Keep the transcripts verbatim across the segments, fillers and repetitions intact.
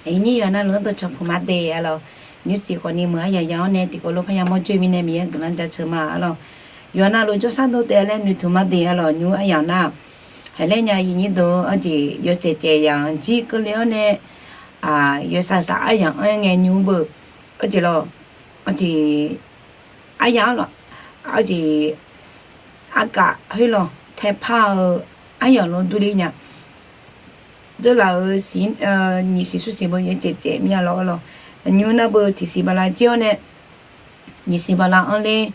Aqyuif nyir yawqha navluf-anr dawqcawq puq ma de arlawq. Nymrcif khawfni meuq aryamq yamq-anr nae tiqkawv lof parya mawr joe mirnae Miqyaer-anr guiqlanq jaceuq ma arlawq. Yawqha navluf jawrshar dov taef-aer laer noeqtmq ma de arlawq. Nymr aryamq nar, haiq laer nya aqyuif nyir deuq-anr arjeq yawcaev caev yamq jir keuvle-awr nae, yawsaq saq aryamq-anr ngae nymr beu, arjeq lawq, arjeq aryamq-anr lawq, arjeq arkav khoerlawq taepar-eu aryamq lawr durler nya. Dzeurlaf-euq siq, nyiq siq smr siq beu yawcaev caev mir-a lawr arlawq. Nymr nar beu tiq siq bala jir-awr nae, nyiq siq bala anr ler,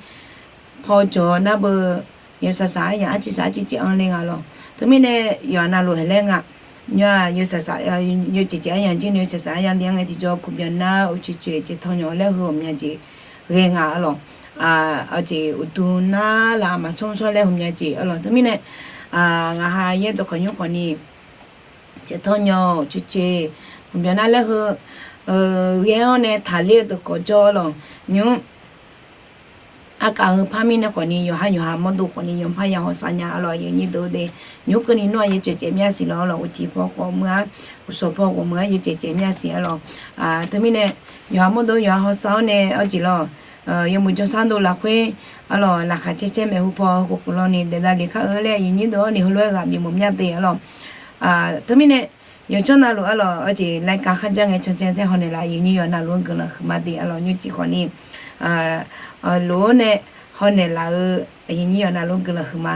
paw jawq nar beu yawsaq saq aryamq arciv saq arciv caev anr ler nga lawq. Teumirnae yawqha navluf haiq laer nga, nymr-aq yawsaq saq, yawcaev caev aryamq jir nae yawsaq saq aryamq le-anr ngae tiqjawr kuqbyan nar uqcoeq coeq caev tawnyawq laer heu ghawqmya jeq ghae nga arlawq. Arjeq uqduq nar laf maqsawr maqsawr laer ghawqmya jeq arlawq. Teumirnae ngaq ha yaer dawqkawq nymr khawfni caev tawnyawq uqcoeq coeq kuqbyan nar laer heu ghae-awr nae taqler-eu dawqkawq jawr arlawq. Nymr arkav heu par mirnae khawfni yawqha yawqha mawrdo khawfni yawqpar ya hawsav nya arlawq. Aqyuif nyir deuq de, nymr keuvni nar-aq yawcaev caev mir-a siq lawr arlawq. Uqcif paw ghawqmya, uqshawq paw ghawqmya yawcaev caev mir-a siq arlawq. Teumirnae yawqha mawrdo yawqha hawsav-awr nae arjeq lawq, yawmuiq jawrshar dov lafkhoer arlawq, laqkhaq caer caer maeqhu paw khof khof lawni daef davle kar-eu laer aqyuif nyir deuq-awr ni heulof-aer ghaq bif mawf mya de arlawq. Teumirnae yawqjawr navluf arlawq, arjeq laer ka kharjan ngae cancan taer hawnaeq laf aqyuif nyir yawqha navluf-anr guiqlanq huiqma de arlawq. Nymrcif khawfni lof-awr nae hawnaeq laf-eu aqyuif nyir yawqha navluf-anr guiqlanq huiqma.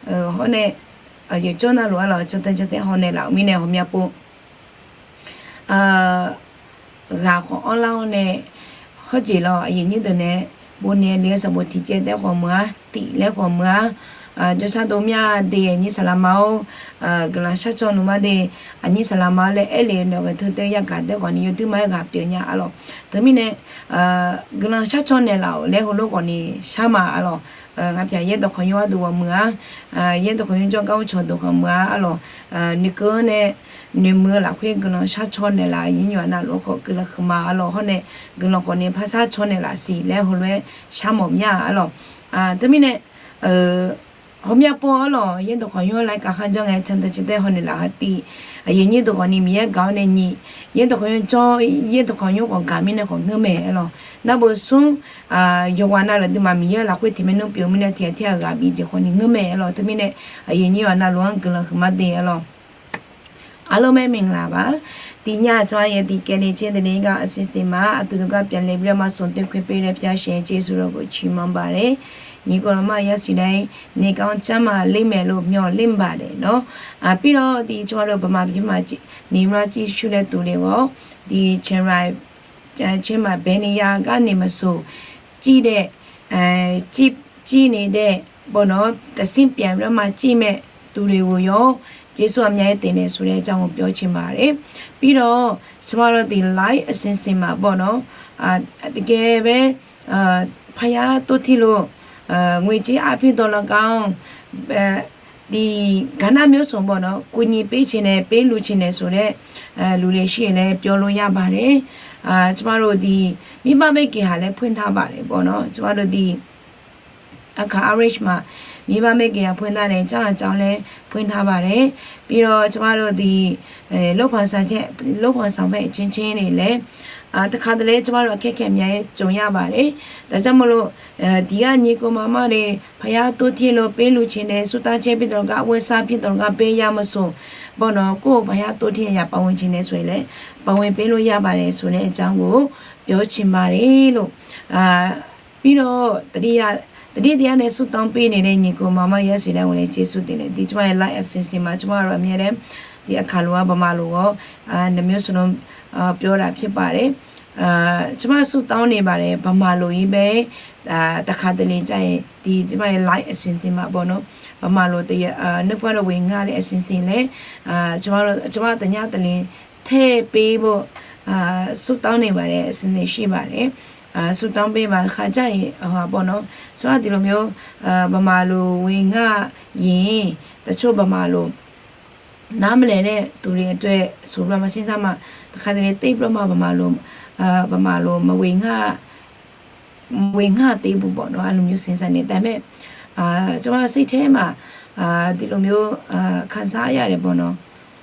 Hawr nae yawqjawr navluf arlawq, cancan cancan taer hawnaeq laf-euq mirnae ghawqmya pov ghaq khawf anrlar-awr nae, hawrjeq lawq aqyuif nyir deuq nae bofnaeq le-eu sanqbof tiq caev taer khawf meuq-ar, tif laer khawf meuq-ar, jawrshar dov mya de aqnyir saqlaqma-or, guiqlanq sharcaw nmr ma de aqnyir saqlaqma-or laer aerle-eu nawq ghae teu tae yagaq taer khawfni yawduir ma-aer ghaq pyeuf nya arlawq. Teumirnae guiqlanq sharcaw naeqlaf-euq laer heulof khawfni shar ma arlawq. Ngaq pyaq yaer dawqkawq nymr gharduq ghawqmeuq-ar, yaer dawqkawq nymr jawrgar mrcawq dawq khawf meuq-ar arlawq. Noeqkeuv-anr nae noeqmuiq-eu lafkhoer guiqlanq sharcaw naeqlaf aqyuif nyir yawqha navluf khawf guiqlanq huiqma arlawq. Hawr nae guiqlanq khawfni par sharcaw naeqlaf siq laer heulof-aer shar mawf mya arlawq. Teumirnae ghawqmya pov arlawq, yaer dawqkawq nymr laer kaq kharjan ngae cancan cancan taer hawnaeq laf-eu haqtiv, aqyuif nyir dawqkawq ni Miqyaer gaq-awr nae nyiq, yaer dawqkawq nymr jawr, yaer dawqkawq nymr khawf gaq mirnae khawf ngeur mae arlawq. Nar beu smr, yawqghaq navluf duimaf Miqyaer-eu lafkhoer tiq maernmr pyeuf-eu mirnae tiq ghaq tiq ghaq ghaq bif jeq khawfni ngeur mae arlawq. Teumirnae aqyuif nyir yawqha navluf-anr guiqlanq huiqma de arlawq. အားလုံးပဲမင်္ဂလာပါ။ ဒီညကျွန်မရဲ့ဒီကနေ့ချင်းသတင်းက အစီအစဉ်မှာ အတူတကွပြန်လည်ပြီးတော့မှဆုံတွေ့ခွင့်ပေးတဲ့ဘုရားရှင်ကျေးဇူးတော်ကိုချီးမွမ်းပါတယ်။ ညီအစ်ကိုတော်မ ရောက်ရှိတိုင်း နေကောင်းကျန်းမာလိမ့်မယ်လို့မျှော်လင့်ပါတယ်နော်။ အာ၊ ပြီးတော့ဒီကျွန်မတို့ဗမာပြည်မှာနေပြီးတော့ကြည့်ရှုတဲ့သူတွေရော၊ ဒီချင်းရိုင်၊ ချင်းမိုင်ဘယ်နေရာကနေမဆိုကြည့်တဲ့၊ အဲ၊ ကြည့်၊ ကြည့်နေတဲ့ပေါ့နော်၊ တဆင့်ပြန်ပြီးတော့မှကြည့်မဲ့သူတွေကိုရောကျေးဇူးအများကြီးတင်တယ်ဆိုတဲ့အကြောင်းကိုပြောချင်ပါတယ်။ ပြီးတော့ကျွန်မတို့ဒီ live အစီအစဉ်မှာပေါ့နော်၊ အာ၊ တကယ်ပဲ၊ အာ၊ ဖယားတိုးထီးလို့၊ အာ၊ ငွေကြေးအားဖြင့်သော်လည်းကောင်း၊ အာ၊ ဒီကဏ္ဍမျိုးစုံပေါ့နော်၊ ကူညီပေးချင်တယ်၊ ပေးလှူချင်တယ်ဆိုတဲ့၊ အဲ၊ လူတွေရှိရင်လည်းပြောလို့ရပါတယ်။ အာ၊ ကျွန်မတို့ဒီမိဘမဲ့ဂေဟာလည်းဖွင့်ထားပါတယ်ပေါ့နော်။ ကျွန်မတို့ဒီ အခါ Irish မှာမိဘမဲ့ဂေဟာဖွင့်ထားတယ်၊ ကျောင်းအကြောင်းလည်းဖွင့်ထားပါတယ်။ ပြီးတော့ကျွန်မတို့ဒီ၊ အဲ၊ လုပ်ဖော်ဆောင်ချက်၊ လုပ်ဖော်ဆောင်ဖက်အချင်းချင်းတွေလည်း၊ အာ၊ တခါတလေကျွန်မတို့အခက်အခဲအများကြီးကြုံရပါတယ်။ ဒါကြောင့်မို့လို့၊ အဲ၊ ဒီကညီအစ်ကိုမောင်မတွေ ဖယားတိုးထီးလို့ပေးလှူချင်တယ်၊ ဆုတောင်းခြင်းဖြစ်တော်က၊ အဝတ်အစားဖြစ်တော်က၊ ပေးရမဆိုပေါ့နော်၊ ကိုယ့်ဖယားတိုးထီးအရာပါဝင်ချင်တယ်ဆိုရင်လည်းပါဝင်ပေးလို့ရပါတယ်ဆိုတဲ့အကြောင်းကိုပြောချင်ပါတယ်လို့၊ အာ၊ ပြီးတော့သတိရ၊ သတိတရားနဲ့ဆုတောင်းပေးနေတဲ့ညီအစ်ကိုမောင်မရရှိတိုင်းကိုလည်းကျေးဇူးတင်တယ်။ ဒီကျွန်မရဲ့ live အစီအစဉ်မှာကျွန်မတို့အမြဲတမ်းဒီအခါလိုအပ်ဗမာလိုရော၊ အာ၊ နှစ်မျိုးစလုံး၊ အာ၊ ပြောတာဖြစ်ပါတယ်။ အာ၊ ကျွန်မဆုတောင်းနေပါတယ်၊ ဗမာလိုကြီးပဲ၊ အာ၊ တခါတလေကျရင်ဒီကျွန်မရဲ့ live အစီအစဉ်မှာပေါ့နော်၊ ဗမာလိုတရား၊ အာ၊ နှုတ်ကပတ်တော်ဝေငှတဲ့အစီအစဉ်လည်း၊ အာ၊ ကျွန်မတို့၊ ကျွန်မသညသလင်ထည့်ပေးဖို့၊ အာ၊ ဆုတောင်းနေပါတယ်၊ အစီအစဉ်ရှိပါတယ်။ အာ၊ ဆုတောင်းပေးပါ။ တခါကျရင်၊ ဟိုဟာပေါ့နော်၊ ကျွန်မဒီလိုမျိုး၊ အာ၊ ဗမာလိုဝေငှရင်၊ တချို့ဗမာလိုနားမလည်တဲ့သူတွေအတွက်ဆိုပြီးတော့မှ စဉ်းစားမှ၊ တခါတလေသိပ်ပြီးတော့မှဗမာလို၊ အာ၊ ဗမာလိုမဝေငှ၊ မဝေငှသေးဘူးပေါ့နော်၊ အဲ့လိုမျိုးစဉ်းစားနေ။ ဒါပေမဲ့၊ အာ၊ ကျွန်မစိတ်ထဲမှာ၊ အာ၊ ဒီလိုမျိုး၊ အာ၊ ခံစားရတယ်ပေါ့နော်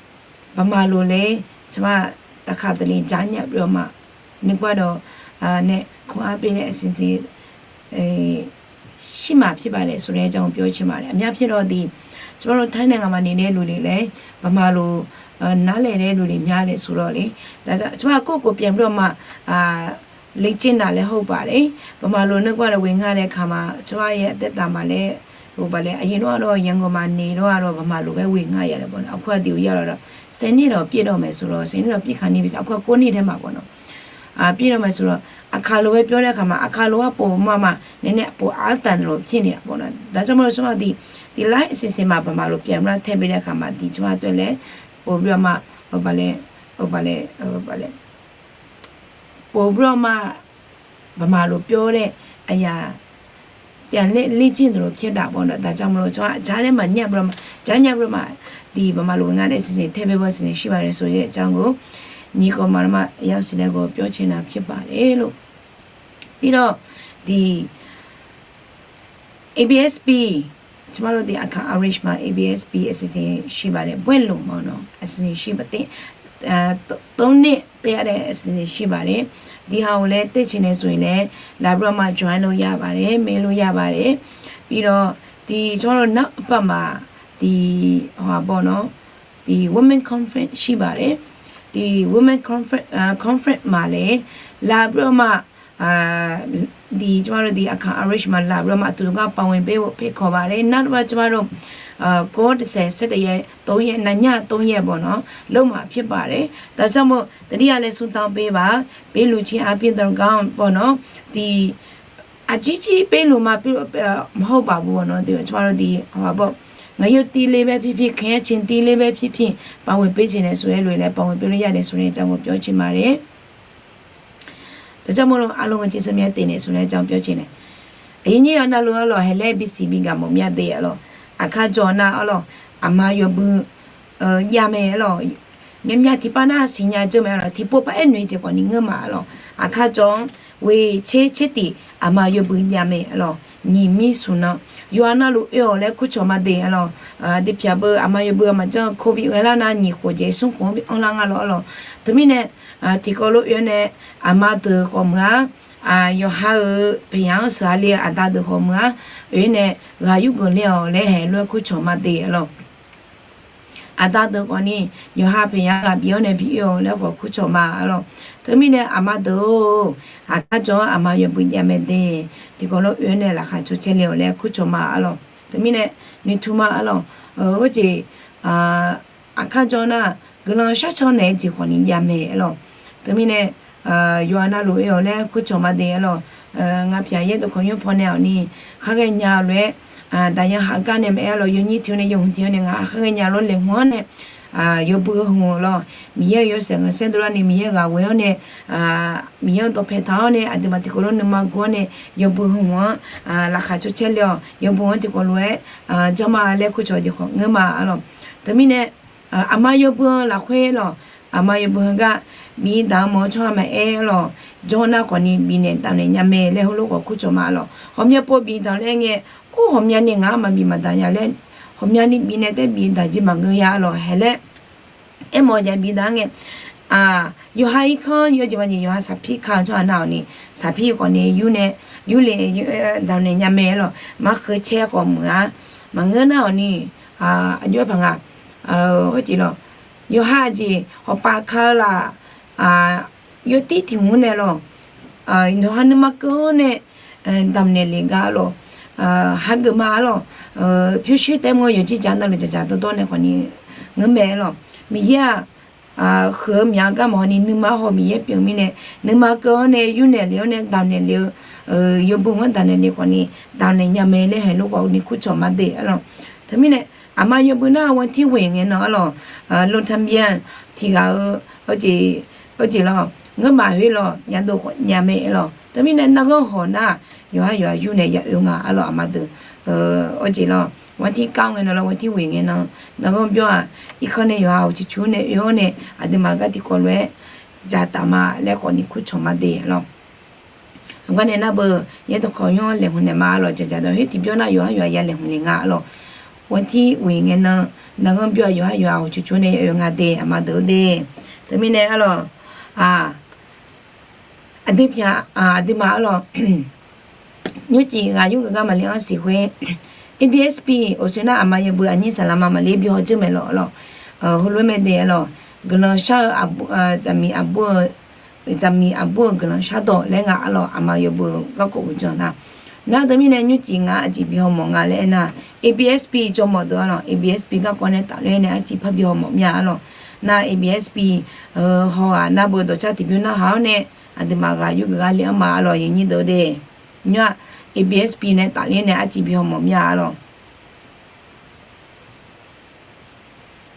။ ဗမာလိုလည်း၊ ကျွန်မ တခါတလေ ကြားညပ်ပြီးတော့မှ นึกว่าတော့ အဲ နဲ့ ခွန်အားပေးတဲ့ အစီအစဉ် အဲ ရှိမှာဖြစ်ပါတယ်ဆိုတဲ့အကြောင်းကို ပြောချင်ပါတယ်။ အများအားဖြင့်တော့ ဒီ ကျမတို့ ထိုင်းနိုင်ငံမှာ နေတဲ့လူတွေလည်း ဗမာလို အဲ နားလည်တဲ့လူတွေ များတယ်ဆိုတော့လေ၊ ဒါကြောင့် ကျမက ကိုယ့်ကိုယ်ပြန်ပြီးတော့မှ အဲ လေ့ကျင့်တာလည်း ဟုတ်ပါတယ်။ ဗမာလို นึกว่าတော့ ဝေငှတဲ့အခါမှာ ကျမရဲ့ အသက်တာမှာလည်း ဟို ဘာလဲ၊ အရင်တုန်းကတော့ ရန်ကုန်မှာ နေတော့ကတော့ ဗမာလိုပဲ ဝေငှရတယ်ပေါ့နော်။ အခုက ဒီကိုရောက်လာတော့ ဆယ်နှစ်တော့ ပြည့်တော့မယ်ဆိုတော့ ဆယ်နှစ်တော့ ပြည့်ခါနီးပြီဆိုတော့ အခုက ကိုးနှစ်ထဲမှာပေါ့နော်။ အာ ပြည့်တော့မယ်ဆိုတော့ အခါလိုပဲ ပြောတဲ့အခါမှာ အခါလိုက ပိုပြီးတော့မှ နည်းနည်း ပိုအားသန်သလို ဖြစ်နေတာပေါ့နော်။ ဒါကြောင့်မို့လို့ ကျမဒီ ဒီ live အစီအစဉ်မှာ ဗမာလို ပြန်ပြီးတော့ ထည့်ပေးတဲ့အခါမှာ ဒီ ကျမအတွက်လည်း ပိုပြီးတော့မှ ဟို ဘာလဲ၊ ဟို ဘာလဲ၊ ဟို ဘာလဲ၊ ပိုပြီးတော့မှ ဗမာလို ပြောတဲ့အရာ ပြန်လေ့ကျင့်သလို ဖြစ်တာပေါ့နော်။ ဒါကြောင့်မို့လို့ ကျမ ကြားထဲမှာ ညပ်ပြီးတော့မှ ကြားညပ်ပြီးတော့မှ ဒီ ဗမာလို ဝေငှတဲ့ အစီအစဉ် ထည့်ပေးဖို့ အစီအစဉ် ရှိပါတယ်ဆိုတဲ့အကြောင်းကို ညီကောင်မောင်နှမ အယောက်ဆယ် ကို ပြောချင်တာ ဖြစ်ပါတယ်လို့။ ပြီးတော့ ဒီ ABSP ကျမတို့ ဒီ အခါ Irish မှာ ABSP အစီအစဉ် ရှိပါတယ်။ ဘွဲ့လွန်ပေါ့နော်၊ အစီအစဉ် ရှိပါတယ်။ အဲ သုံးနှစ် တက်ရတဲ့ အစီအစဉ် ရှိပါတယ်။ ဒီဟာကိုလည်း တက်ချင်တယ်ဆိုရင်လည်း လာပြီးတော့မှ join လို့ရပါတယ်။ မ့ၢ်လို့ရပါတယ်။ ပြီးတော့ ဒီ ကျမတို့ နောက်အပတ်မှာ ဒီ ဟိုဟာပေါ့နော်၊ ဒီ Women Conference ရှိပါတယ်။ ဒီ Women Conference အာ conference မှာလည်း လာပြီးတော့မှ အာ ဒီ ကျမတို့ ဒီ အခါ Irish မှာ လာပြီးတော့မှ အတူတကွ ပါဝင်ပေးဖို့ ဖိတ်ခေါ်ပါတယ်။ နောက်တစ်ပတ် ကျမတို့ အာ ကိုး၊ တစ်ဆယ်၊ ဆယ့်တစ်ရက်၊ သုံးရက်၊ နှစ်ည၊ သုံးရက်ပေါ့နော်၊ လုပ်မှာ ဖြစ်ပါတယ်။ ဒါကြောင့်မို့ သတိရလည်း ဆုတောင်းပေးပါ။ ပေးလှူခြင်းအားဖြင့်သော်လည်းကောင်းပေါ့နော်၊ ဒီ အကြီးကြီး ပေးလှူမှ ပြု- အာ မဟုတ်ပါဘူးပေါ့နော်။ ဒီ ကျမတို့ ဒီ ဟိုဟာပေါ့၊ ငရုတ်သီးလေးပဲဖြစ်ဖြစ်၊ ခရမ်းချဉ်သီးလေးပဲဖြစ်ဖြစ်၊ ပါဝင်ပေးချင်တယ်ဆိုတဲ့လူတွေလည်း ပါဝင်ပေးလို့ရတယ်ဆိုတဲ့အကြောင်းကို ပြောချင်ပါတယ်။ ဒါကြောင့်မို့လို့ အားလုံးကို ကျေးဇူးများတင်တယ်ဆိုတဲ့အကြောင်း ပြောချင်တယ်။ အရင်းအနှီးရောင်းတာလို့ အဲ့လို ဟဲလဲ ပစ္စည်း မီးဂါမုံမျှသေး အဲ့လို အခါကျတော့ အဲ့လို အမှာရောင်ဘူး ရမယ် အဲ့လို များများ ဒီပာ်နာစီညာကျိုးမယ် အဲ့လို ဒီပိုက် ပာ်အဲၣ်နွေး ကျိုး ကော်နီ ငိုးမး အဲ့လို အခါကျတော့ ဝေချေချစ်သည် အမှာရောင်ဘူး ရမယ် အဲ့လို ညီမီးသူနော် ယွာနာလူ အဲဢော်လဲ ခုချော်မးသေး အဲ့လို ဒီဖျာဘု အမှာရောင်ဘူး အမှာကျိုး COVID ဝဲလၢနာ ညီဃို့ ကျဲ ဆုံး ခုံ အွန်လိုင်း ငါ လို အဲ့လို တမီးန့ၣ် ထီၣ်ကီးလိ အဢေၣ်န့ၣ် အမါဒုး ဃီမၢ်ဧါ, ယွၤဟါဧၢ ဖယၣ်ဧၢ စၢလီ အတၢ်ဒုး ဃီမၢ်ဧါ, အဢေၣ်န့ၣ် ဂၤယူၢ်ကၢၤလီ အဢေၣ်လဲ ဟဲလွဲ ခုချော်မးသေး အလီၤ. အတၢ်ဒုး ဃီန့ၣ် ယွၤဟါ ဖယၣ် ဂၤဘျီ အဢေၣ်န့ၣ် ဘျီ အဢေၣ်လဲ ဃီ ခုချော်မး အလီၤ. တမီးန့ၣ် အမါဒုး အခါကျတော့ အမှာရောင်ဘူး ရမယ် သေး, ထီၣ်ကီးလိ အဢေၣ်န့ၣ် လၢဃာ် ဆိဆဲ လီ အလီၤ ခုချော်မး အလီၤ. တမီးန့ၣ် နွံထူမး အလီၤ. ဟိုက့ အခါကျတော့ ကလီၤ ရှော့ချော် န့ၣ် ကျိုး ဃီန့ၣ် ရမယ် အလီၤ. တမီးန့ၣ် ယွၤနာလူ အဲဢေၣ်လဲ ခုချော်မးသေး အလီၤ. ငါးဖျၢၣ်ယဲ တခီ ညိၣ်ဖီ န့ၣ် အီၤန့ၣ် ခါဂဲၤညါ အလွဲ တၢ်ယၢဟးကၢ် န့ၣ် မအဲ အလီၤ. ယိုညိ ထီ န့ၣ် ယိုဟူ ထီ န့ၣ် ငါ ခါဂဲၤညါ လီ လဲၤ ဟူ အီၤ န့ၣ် ယွၤဘူး ဟူ အလီၤ. မီးယဲ ယွၤစဲး ဂဲၤစဲး ဒိလီ န့ၣ် မီးယဲ ဂၤဝဲ အီၤ န့ၣ် မီးယဲ တီၢ်ဖဲ ထီ အီၤ န့ၣ် အတမး ထီၣ်ကီးလိ နမါ ဂီၤ န့ၣ် ယွၤဘူး ဟူ အီၤ လၢဃာ် ဆိဆဲ လီ အီၤ ယွၤဘူး အီၤ ထီၣ်ကီးလိ ဝဲ ကျိုးမး လဲ ခုချော် ကျိုး ဃီ ငိုးမး အလီၤ. တမီးန့ၣ် အမှာရောင်ဘူး လၢဃိ အလီၤ. အမှာရောင်ဘူး ဟီုကၣ် ဘျီ တၢ်မီး ဆီ မအဲ အလီၤ. ကျိုး နာ် ဃီန့ၣ် ဘျီ န့ၣ် တၢ်န့ၣ် ရမယ် လဲ ဟိုလိ ဃီ ခုချော်မး အလီၤ. ဟီုမျၢ ပိ ဘျီ တၢ်လဲ အငဲ အိၣ် ဟီုမျၢ န့ၣ် ငါ မၤဘျီ မၤတၢ် ယၤ လဲ ဟီုမျၢ န့ၣ် ဘျီ န့ၣ် တဲ ဘျီ တၢ် ယမၤ ငိုး ယၤ အလီၤ ဟဲလဲ အဲၣ်မီၣ် ယၤ ဘျီ တၢ် အငဲ ယွၤဟါ အံၤ ခီ ယွၤ ကၠီ မၤ ယွၤဟါ သၣ်ဖံ ခါ ဆီ အနၢ် အီၤ န့ၣ် သၣ်ဖံ ဃီန့ၣ် ယူ န့ၣ် ယူ လဲ တၢ်န့ၣ် ရမယ် အလီၤ. မၤဃုာ် ဆဲ ဃီ မုၢ် ဧါ မၤ ငိုး နၢ် အီၤ န့ၣ် အယွဲ ဖး ငါ ဟိုက့ လီၤ. ယွၤဟါ အက့ ဟီုပၢ် ခါ လၢ ယွၤတံၢ် ထီႇ ဟူ န့ၣ် လီၤ. ယွၤဟါ နမါ ကၢ န့ၣ် တၢ်န့ၣ် လီၤ ဂၤ အလီၤ. ဟးဂီၤမး အလီၤ. ဖျိ ရှု တဲ မီၢ် ယွၤ ကၠီ ကၠီ နၢ် လီၤ ကၠီ ကၠီ တီတီ န့ၣ် ဃီန့ၣ် ငိုး မး အလီၤ. မီးယဲ ဃုာ် မီး အကၢ် မီၢ် ဃီန့ၣ် နမါ ဟီု မီးယဲ ပျီ မီး န့ၣ် နမါ ကၢ န့ၣ် ယူ န့ၣ် လီ အီၤ န့ၣ် တၢ်န့ၣ် လီ ယွၤဘူး ဝဲ တၢ်န့ၣ် လီ ဃီန့ၣ် တၢ်န့ၣ် ရမယ် လဲ ဟဲလိ ဃီန့ၣ် ခုချော်မးသေး အလီၤ. တမီးန့ၣ် အမှာရောင်ဘူး နာ် ဝဲ ထီၣ်ဝေ ငဲ နီၤ အလီၤ. လို ထမ်းဘျီ ထီၣ်ဂၤ အၢ အက့ လီၤ ငိုးမး ဟဲလီၤ ယၤ ဒိ ရမယ် အလီၤ. တမီးန့ၣ် နၢ်ဂီၢ် ဟီု နၢ် ယွၤဟါ ယွၤ ယူ န့ၣ် ယၤ အၢ ငါ အလီၤ အမါဒုး အက့ လီၤ. ဝဲ ထီၣ် ကၣ် ဝဲ နီၤ လီၤ ဝဲ ထီၣ်ဝေ ငဲ နီၤ နၢ်ဂီၢ် ဘျီ အံၤ ခီ န့ၣ် ယွၤဟါ အိၣ် ဆူ ဆူ န့ၣ် အၢ အီၤ န့ၣ် အတမး ကၢ် ထီၣ်ကီးလိ ဝဲ ကၠီ တၢ်မး လဲ ဃီန့ၣ် ခုချော်မးသေး အလီၤ. အဃိန့ၣ် နၢ် ဘၢ ယဲ တခီ ယွၤ လဲ ဟူ န့ၣ် မး အလီၤ. ကၠီ ကၠီ ဒီး ဟဲ ထီၣ် ဘျီ နၢ် ယွၤဟါ ယွၤ ယၤ လဲ ဟူ လဲ ငါ အလီၤ. ဝဲ ထီၣ်ဝေ ငဲ နီၤ နၢ်ဂီၢ် ဘျီ ယွၤဟါ ယွၤ အိၣ် ဆူ ဆူ န့ၣ် အၢ ငါ သေး အမါဒုး ဒိ Teumirnae arlawq, aqdui pyaq, aqduimaf arlawq, nymrcif ghaq yur geuf gar maqli-anr siq khoer, A B S P oqsoer nar aqma yawbui aqnyir saqlaqma maqli bi haw dzeur maeq lawq arlawq. Heulof-aer mae de arlawq, guiqlanq shar-eu, zaqmiq aqbur-eu, zaqmiq aqbur-euq guiqlanq shardawq laer nga arlawq, aqma yawbui garkawv uqdzan nar. Nar teumirnae nymrcif ngaq arciv bi haw mawf nga laer aernar, A B S P jawr mawf deuq arlawq, A B S P garkawv nae tafler nae arciv par bi haw mawf mir-a arlawq. Nar A B S P haw-aq nar beu dawqcar tiqbymr narhaq-awr nae, aqduimaf ghaq yur geuf gar le-anr ma arlawq, yawnyir deuq de. Nymr-aq, A B S P nae tafler nae arciv bi haw mawf mir-a arlawq.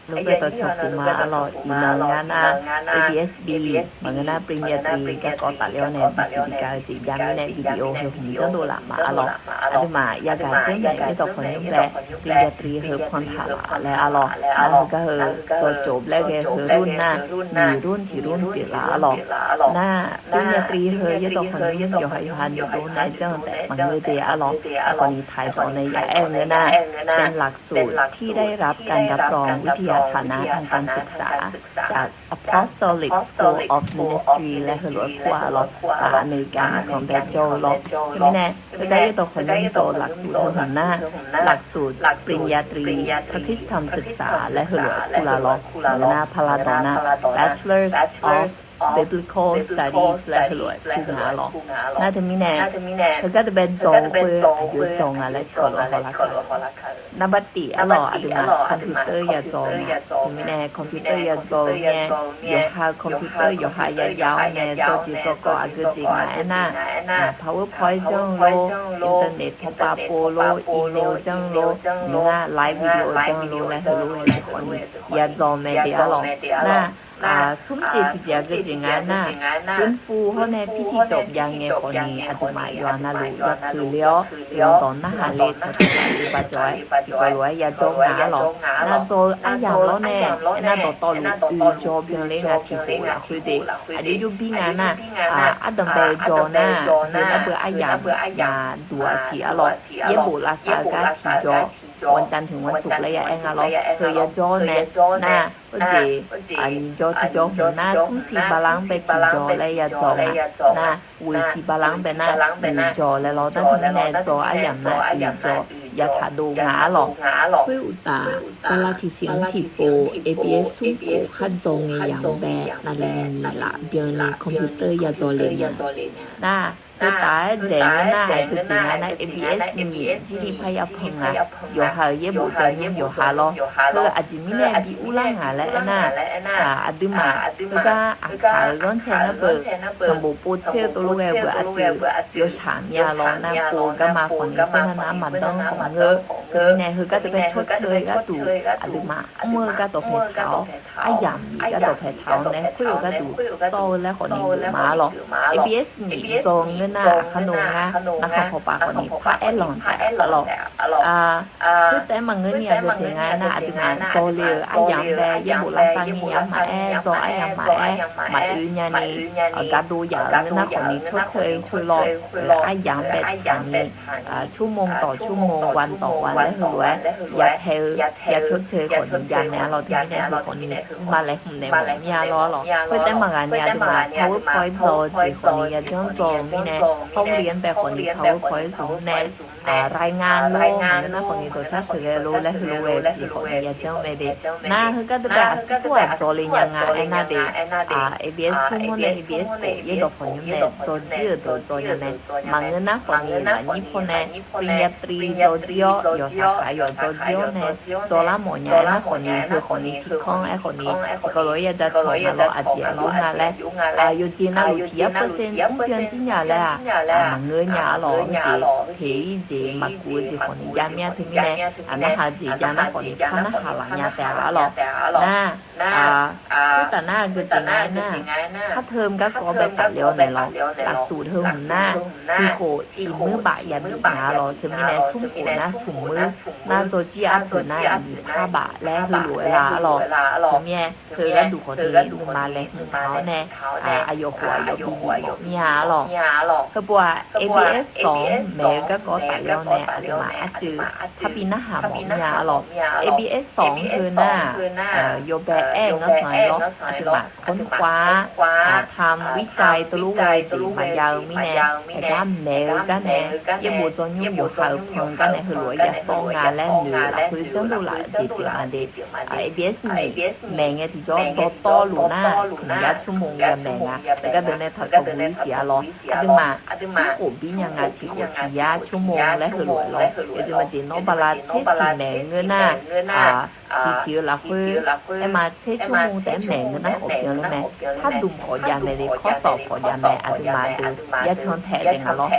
Lof-aer dawqshaq puma arlawq, iqnan ngar nar, A B S P maqngeur nar Premiere Three garkawv tafler-awr nae bisiq bi gaq-eu jeq jav mirnae video heu hmq janrdov laf ma arlawq. Aqduimaf yagaq dzeur naeq-aer dawqkawq nymr bae, Premiere Three heu pantaq laf laer arlawq. Nar heugar heu dzaw cof laer ghae heu rur nar, nyiq rur tiq rur pyeuf laf arlawq. Nar Premiere Three heu yaerdawq khawf nymr yawqha yawqha noeqdov nae janr-eu taef maqngeur de arlawq. Aerkhawf ni taqdawq nae ya aer-eu ngeur nar, เป็นหลักสูตรที่ได้รับการรับรองวิทยาฐานะทางการศึกษา จาก Apostolic School of Ministry laer heulof-aer kur-a arlawq. Aqmeqriqka miqkhanq bae jawr-eu lawr. Teumirnae, heugar yaerdawq khawf nymr dzaw-eu หลักสูตร heu hmq nar, หลักสูตรปริญญาตรีพระคริสตธรรมศึกษา laer heulof-aer kur laf lawr. Maqngeur nar paqla dawq nar, Bachelors of Biblical Studies laer heulof-aer kur nga arlawq. Nar teumirnae, heugar deuq bae dzaw-eu khoer aqjox dzaw nga laer tiqkawv lof-aer hawlar kar-eu. Narbav tif arlawq, aqduimaf computer ya dzaw nga. Teumirnae computer ya dzaw-eu ngae, yawqha-eu computer yawqha ya jav-awr nae dzawrjeq dzawrkawv aqgeu jeq nga aernar, PowerPoint janr-eu lor, internet tawqpav pov lor, email janr-eu lor, maqngeur nar live video janr-eu lor laer heulof-aer jeq khawf ni ya dzaw mae de arlawq. Nar smr jeq tiqjeq aqgeu jeq nga aernar, ฟื้นฟู hawr nae pirtiq cawv jav ngae khawf ni aqduimaf yawqha navluf ya puiq le-awr, yawqha dawq narhaq le cawq cawq laf le ba cawq-aer tiqkawv lof-aer ya jawr nga arlawq. Nar dzaw-eu aryamq lawr nae, aernar dawqtawvluf oeq jaw byanle nga tiqkhof lafkhoer de. Aqjox jov bir nga nar, ardanqbae-eu jaw nar, heu nar beu aryamq maqduq-aq siq arlawq. Yaerbof lavsav-eu gar tiqjaw, วันจันทร์ถึงวันศุกร์ laer ya aer nga lawr. Heu ya jawr nae, nar, heujeq, nyiq jaw tiqjaw hmq nar smr siq bala-anr bae tiqjaw laer ya dzaw nga. Nar, ghoeq siq bala-anr bae nar nyiq jaw laer lawr. Nar teumirnae dzaw aryamq nar nyiq jaw ya taq dov nga arlawq. Khoeruqtaf, bala tiqsiq-anr tiqpov ABS smr khof khar dzaw ngae yamq-anr bae navluf nyiq laf byanni computer ya dzaw le nya. Nar, khoertav-aer dzaeq ngeur nar aqgeu jeq nga nar ABS nyiq jir ni parya pan nga. Yawqha-euq yaerbof dzaw nymr yawqha lawr. Heu aqjeq mirnae bi urlar nga laer aernar, aqduimaf heugar aqkaq-euq ghanrcae nar beu sanqbof povtser-eu tov lof ghae-eu beu aqjeq yawshaq mir-a lawr. Nar pov-eu garma khawf ni khoernar nar maqdanr khawf ngeur. Teumirnae heugar deuq bae cawrceuq-eu gharduq aqduimaf mr-eu gardawq paeq taq-awr, aryamq miq gardawq paeq taq-awr nae khoer-eu gharduq sawr-eu laer khawf ni geufma-ar lawr. ABS nyiq dzaw ngeur nar aqkar nor ngar narkhan pawqpaf khawf ni paraer lanq taef-a lawr. Khoertaef maqngeur ni aqgeu jeq nga aernar aqduimaf dzaw le-euq aryamq bae yaerbof lavsav ngae yamq maqaer, dzaw aryamq maqaer, maqoe nyani, gardov yaf-euq ngeur nar khawf ni cawrceuq-eu khoer lawr. Aryamq bae tsaq ni ชั่วโมงต่อชั่วโมง วันต่อวัน laer heulof-aer ya tae-eu ya cawrceuq-eu khawf ni jav naeq-a lawr. Teumirnae heu khawf ni ma laeqhmq naeq mawf mir-a lawr lawr. Khoertaef maqghaq ni aqduimaf PowerPoint dzaw-eu jeq khawf ni yajanr dzaw-eu mirnae, hawr le-anr bae khawf ni PowerPoint zmq nae รายงาน lor, maqngeur nar khawf ni dawqcar sheuqghae lor laer heulof-aer jeq khawf ni yajanr mae de. Nar heugar deuq bae aqsur aqdzaw le nya nga aernar de, ABS smr-anr nae ABS khof yaerdawq khawf nymr nae dzaw jir-euq deuq dzaw nya mae. Maqngeur nar khawf ni lafnyir paw nae ปริญญาตรี dzaw jir-awr, yawqsaqkhaq yawf dzaw jir-awr nae dzaw lar mawf nya aernar khawf ni, heu khawf ni tiqkanr aer khawf ni tiqkawv lof-aer ya ja cawq nga lawr, aqjeq aqjox nga laer, yawqjeq navluf tiq yar percent mrbyan jir nya laer-aq, maqngeur nya-ar lawr. Heujeq teq-ir jeq maqguv-eu jeq khawf ni jav mir-a. Teumirnae narhaq-eu jeq jav nar khawf ni par narhaq laf nya taef-a lawr. Nar, khoertaf nar aqgeu jeq nga aernar, kar teu-eu garkawv bae tafle-awr naeq lawr. Lafsuf heu hmq nar, tiq khof tiq muir baf yabif nga-a lawr. Teumirnae smr khof nar smq muir nar dzaw jir arpoeq nar nyiq par baf laer heulof-aer la-ar lawr. Teumirnae heu gharduq khawf ni nuima laeqhmq taq-awr nae, aqyawf khof aqyawf bibif mawf mir-a-ar lawr. Heupov-aq ABS sawq-anr maeq-eu garkawv taf Garkawv nae aqduimaf arcuiv parbi narhaq mawf mir-a arlawq. A B S sawq-anr heu nar-aq, yawbae aer-eu ngar sanq-aer lawr, aqduimaf ค้นคว้า tham วิจัย teulof ghae-eu jeq maqjav-eu mirnae, aqgar maeq-eu gar nae, yaerbof dzawrnymr yawqha-euq pan gar nae heulof-aer yasawr nga laer noeq-eu lafkhoer janrdov laf-eu jeq pyeuf ma de. A B S ni maeq ngae tiqjawr dawqtawvluf nar-aq, smq yar ชั่วโมง yamaeq nga. Aqgar deuq nae taqtsawq buq-ir siq-a lawr. Aqduimaf smr khof bir nya nga, tiq khof tiq yar ชั่วโมง laer heulof-aer lawr. Yawjeq maqjeq nawr bala tser siq maeq ngeur nar-aq, tiqsiq-eu lafkhoer aerma tser ชั่วโมง taef-aer maeq ngeur nar khawf byan ler mae. Pardmq khawf jav mae de, ข้อสอบ khawf jav mae. Aqduimaf deuq yarcan taef daef nga lawr.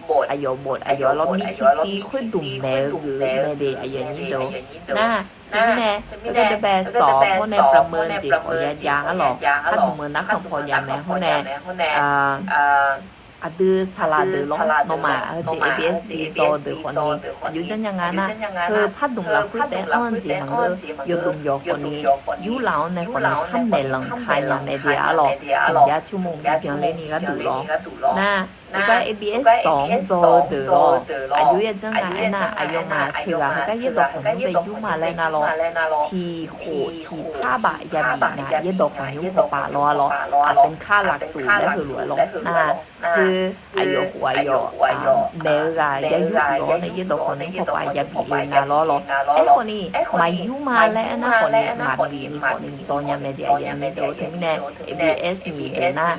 Bot, aqyawf bot, aqyawf lawr, มีทีซี khoerdmq maeq-eu geuf mae de, aqyawf nyir deuq. Nar, teumirnae, heugar deuq bae sawq hawr nae ประเมิน jeq khawf ya jav-a lawq. Pardmq-eu narkhan paw jav mae hawr nae, aqdui saqlaq deuq lawr, nawmaf heujeq A B S bi dzaw-eu deuq khawfni, aqjox janrnya nga nar, heu pardmq lafkhoer taef-aer anr-eu jeq maqngeur, yawdmq yawq khawfni, yurlaf-anr nae khawfni par maeqlanq ka nya mae de-a lawq. Smq yar ชั่วโมง bi byan ler ni gharduq lawr. Nar, heugar A B S sawq-anr dzaw-eu deuq lawr, aqjox ya janr nga aernar, aqyawfmaf sheuqghaq heugar yaerdawq khawqnymr bae yur ma laer nar lawr. Tiq khof tiq par baf yabif nga, yaerdawq khawqnymr pawpaf lawr-a lawr. Aqbyan kar lafsof laer heulof-aer lawr. Nar, heu aqyawf khof aqyawf maeq-eu ghaq ya yur-awr nae yaerdawq khawqnymr pawpaf yabif le nga lawr lawr. Aerkhawfni, maqyur ma laer aernar khawfni, maqbif ni khawfni dzaw nya mae de, aqyawf nyir deuq. Teumirnae A B S nyiq deuq nar,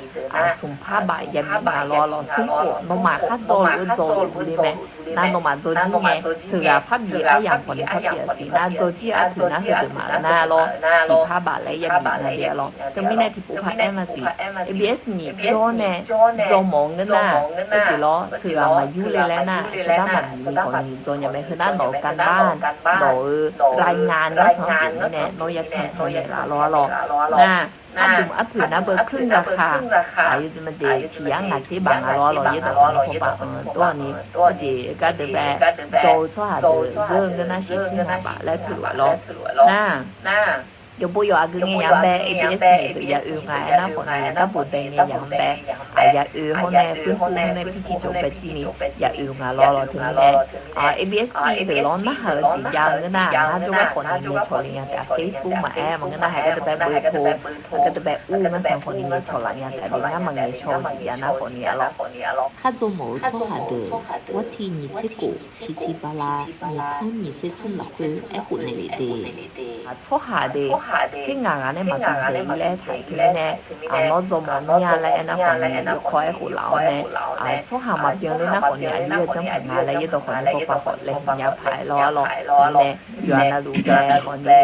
smq par baf yabif nga lawr lawr. Smr khof nawmaf khar dzaw luf-eu dzaw luf le mae. Nar nawmaf dzaw jir ngae, sheuqghaq par bif aryamq khawfni par bif-a siq. Nar dzaw jir-eu arpoeq nar heudeuq maqaer nar lawr, tiq par baf laer yabif nga de-a lawr. Teumirnae tiqpov par aer ma siq. A B S nyiq jawr nae dzaw mawf-eu ngeur nar, heujeq lawr sheuqghaq maqyur le laer nar, shardar maqbif ni khawfni dzaw nya mae. Heu nar nawq-euq การบ้าน, nawq-euq รายงาน ngar sanq-anr pyeuf mirnae nawr ya can paw naeq laf lawr-a lawr. Nar, pardmq arpoeq nar beu ครึ่งราคา, aqyawf jeq maqjeq tiq yar ngaq tser baf nga lawr-a lawr. Yaerdawq khawqnymr pawpaf anr dawr-awq ni, heujeq gar deuq bae dzaw-eu tsawrhaq deuq zeur-eu ngeur nar shiq tser ngaq baf laer pyeuf lawr. Nar, yawqbo yawq aqgeu ngae yamq bae, A B S nyiq deuq ya oe nga aernar khawfni, darbof dae ngae yamq bae, aq ya oe hawr nae, ฟื้นฟู hawr nae, pirtiq cawq bae jir ni ya oe nga lawr lawr. Teumirnae A B S nyiq deuq lawr narhaq-eu jeq jav-eu ngeur nar, ngar jawrgar khawfni ngaeqcawq le nya taef-a. Facebook maqaer maqngeur nar, heugar deuq bae เบอร์โทร, heugar deuq bae ur ngar sanq khawfni ngaeqcawq laf nya taef-a de. Ngar maqngaeq shaw-eu jeq jav nar khawfni-a lawr. Khar dzaw mawf-eu tsawrhaq deuq, วันที่ nyiq tser khof, tiqsiq bala, nyiq tanr nyiq tser smr lafkhoer aerkhof naeq lef de. Tsawrhaq de, tser ngaq ghaq nae maqbi dzaeq-ir laer taq-euq teumirnae, nawr dzaw mawf mir-a laer aernar khawfni, yawkawr aerkhof laf-awr nae, tsawrhaq maqbyan ler nar khawfni, aqyuif-aer janr paq nga laer yaerdawq khawfni pawpav khawf laeqhmq nya paq-aer lawr-a lawr. Teumirnae yawqha navluf bae khawfni,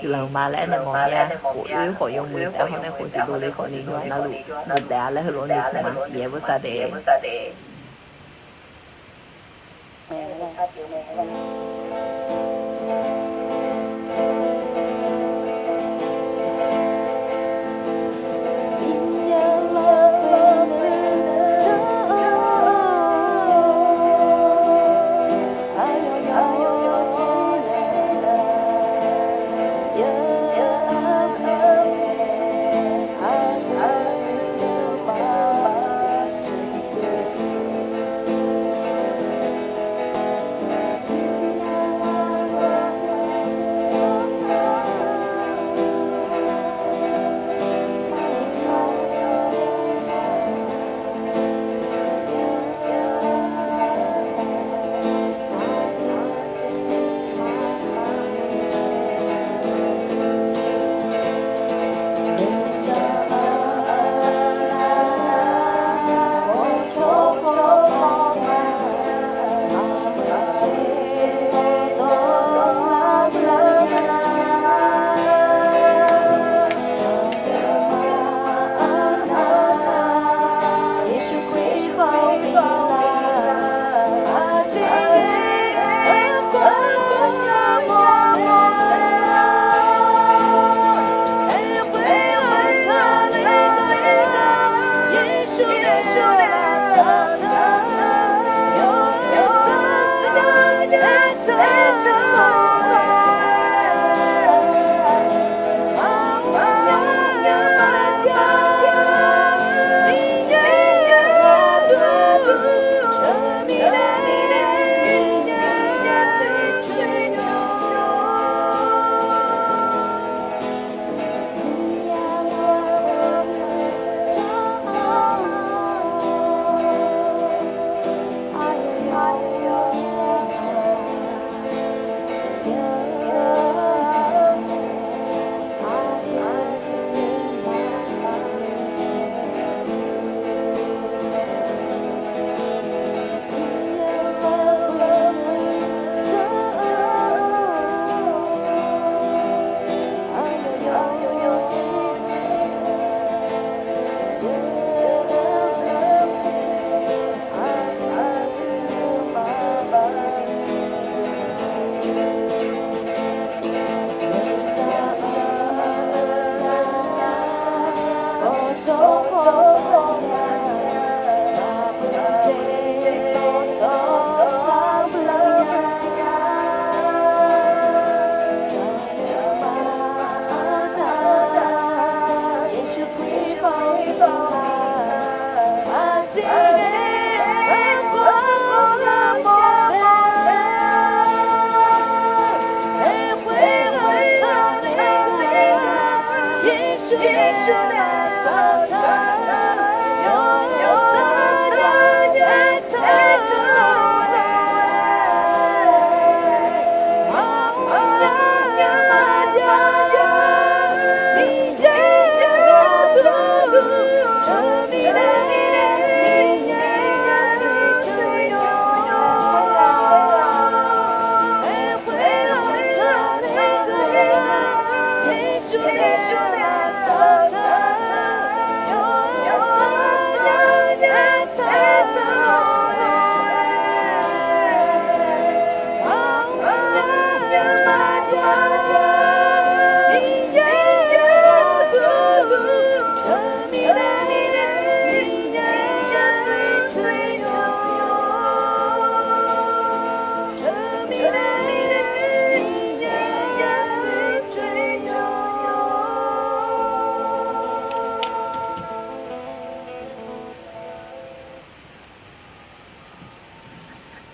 guiqlanq ma laer aernaeq mawf mir-a. Khof oer khawf yawmuiq taef hawr nae khof siq dovle khawfni yawqha navluf muiqdaef-a laer heulof-aer noeqtmq ma. Miqyaer bosav de.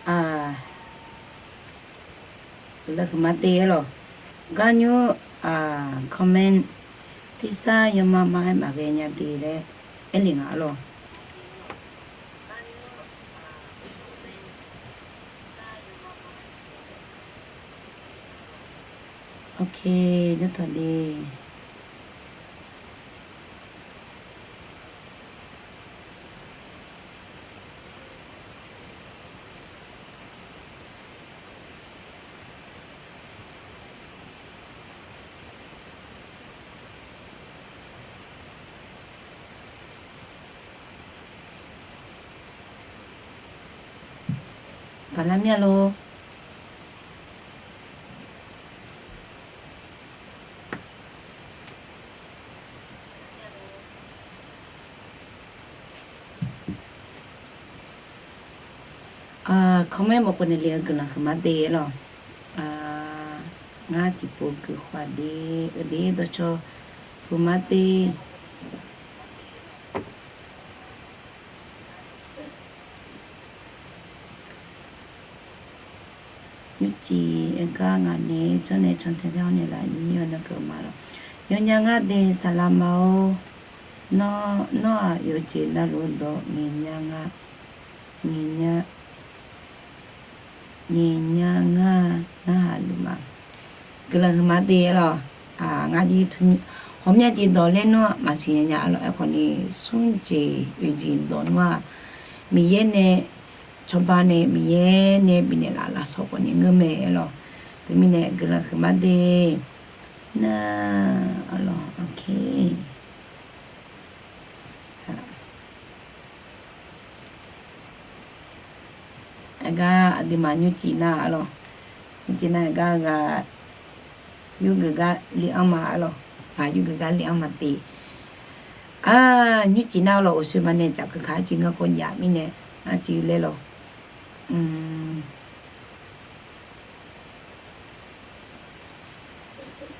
Aq, guiqlanq huiqma te-aer lawq. Garnymr, aq, comment tersar yawma ma-aer maqghae nya de laer aerle nga-ar lawq. Ok, jawr taq de. Gaqlar mir-a lor. Comment bawkhawf naeq le-eu guiqlanq huiqma te-aer lawq. Ngar tiqpov guiqkhawf de, uqde dawqcawq puqma te. Nymrcif aer gar ngaq nae janrnae cantae tae-awr naeqlaf nyir-awr nae keuvma lawq. Yawnya ngar de saqlaq ma-or. Nawr, nawr-aq yawqjeq navluf dawq ngaeqnya nga, ngaeqnya, ngaeqnya ngar narhaq luf ma. Guiqlanq huiqma te-aer lawq. Ngar jir hawmya jeq dawq laer nawr-aq maqsiq nya nya-ar lawq. Aerkhawf ni smr jeq oeq jeq dawq nawr-aq Miqyaer nae, cawba nae Miqyaer nae bifnaeq laf lafsawq khawf ni ngeur mae-aer lawq. Teumirnae guiqlanq huiqma te nar-ar lawq. Ok. Aqgar aqduimaf nymrcif nar-ar lawq. Nymrcif nar aqgar ghaq yurgeuf gar le-anr ma-ar lawq. Ghaq yurgeuf gar le-anr ma te. Aq, nymrcif nar-ar lawq, uqsoer baqnae cafkeuv kaq arciv ngar kawv jav mirnae arciv laer lawq.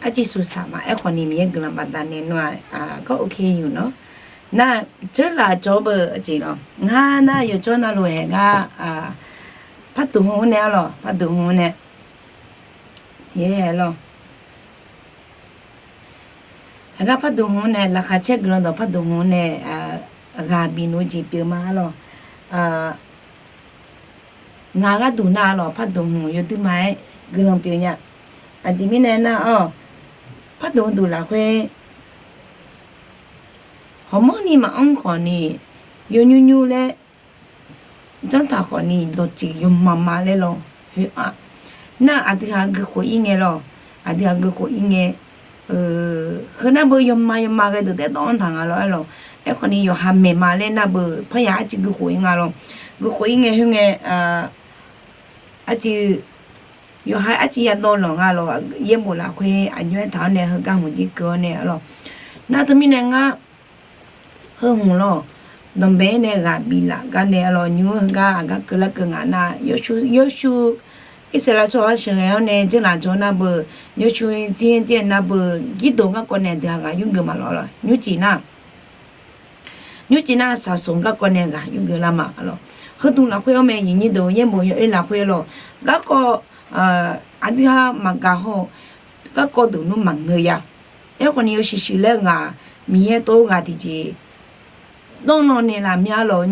Arciv suqsaq ma. Aerkhawf ni Miqyaer guiqlanq baqdanae nawr-aq, kawr ok yuf nawr. Nar, dzeurlaf jawr beu jeq lawq. Ngar nar yawjawr navluf haeq gar, parduq hmq-anr nae-ar lawq, parduq hmq-anr nae. Yaer-aer lawq. Haeq gar parduq hmq-anr nae, laqkhaq caer guiqlanq dawq parduq hmq-anr nae, ghaq bif noeq jeq pyeuf ma-ar lawq. Ngaq gharduq nar-ar lawq, parduq hmq yawduir ma-aer guiqlanq pyeuf nya. Aqjeq mirnae nar-awq, parduq hmq duq lafkhoer hawmawr ni maqanr khawf ni, yawnymr nymr laer janrtaq khawf ni dawqtsuif yawma ma laer lawq. Khoer-aq, nar aqdui ghaq guikhof ir ngae lawq. Aqdui ghaq guikhof ir ngae, heu nar beu yawma yawma ghae deuq taef dawv-anr taq nga lawq-aer lawq. Aerkhawf ni yawqha maeqma laer nar beu parya arciv guikhof ir nga lawq. Guikhof ir ngae khoerngae, arciv yawqha arciv yadawv lanq nga lawq. Yaerbof lafkhoer aqjox-aer taq-awr nae heugar hmq jir keuv-awr nae-ar lawq. Nar teumirnae ngar heu hmq lawq, danqbae-aer nae ghaq biflaf gar nae-ar lawq. Nymr-anr heugar aqgar keuvlar keuv ngaq nar, yawshuv, yawshuv Irsaqleqlav tsawrhaq-anr sheuqghae-awr nae dzeurlaf jawr nar beu, yawshuv zir-anr jaer nar beu, girdof garkawv nae aqdui ghaq yurgeuf ma lawq-ar lawq. Nymrcif nar, nymrcif nar saqsaq garkawv nae ghaq yurgeuf lar ma-ar lawq. Heuduq lafkhoer-anr mae, nyiq nyir deuq yaerbof yawoer lafkhoer lawq. Garkawv aqdui ghaq maqgaq haw-eu, garkawv deuq nmr maqngeur ya. Aerkhawf ni yawshuif shuif laer ghaq Miqyaer tov ghaq tiqjeq danrlan naeqlaf mya lawq.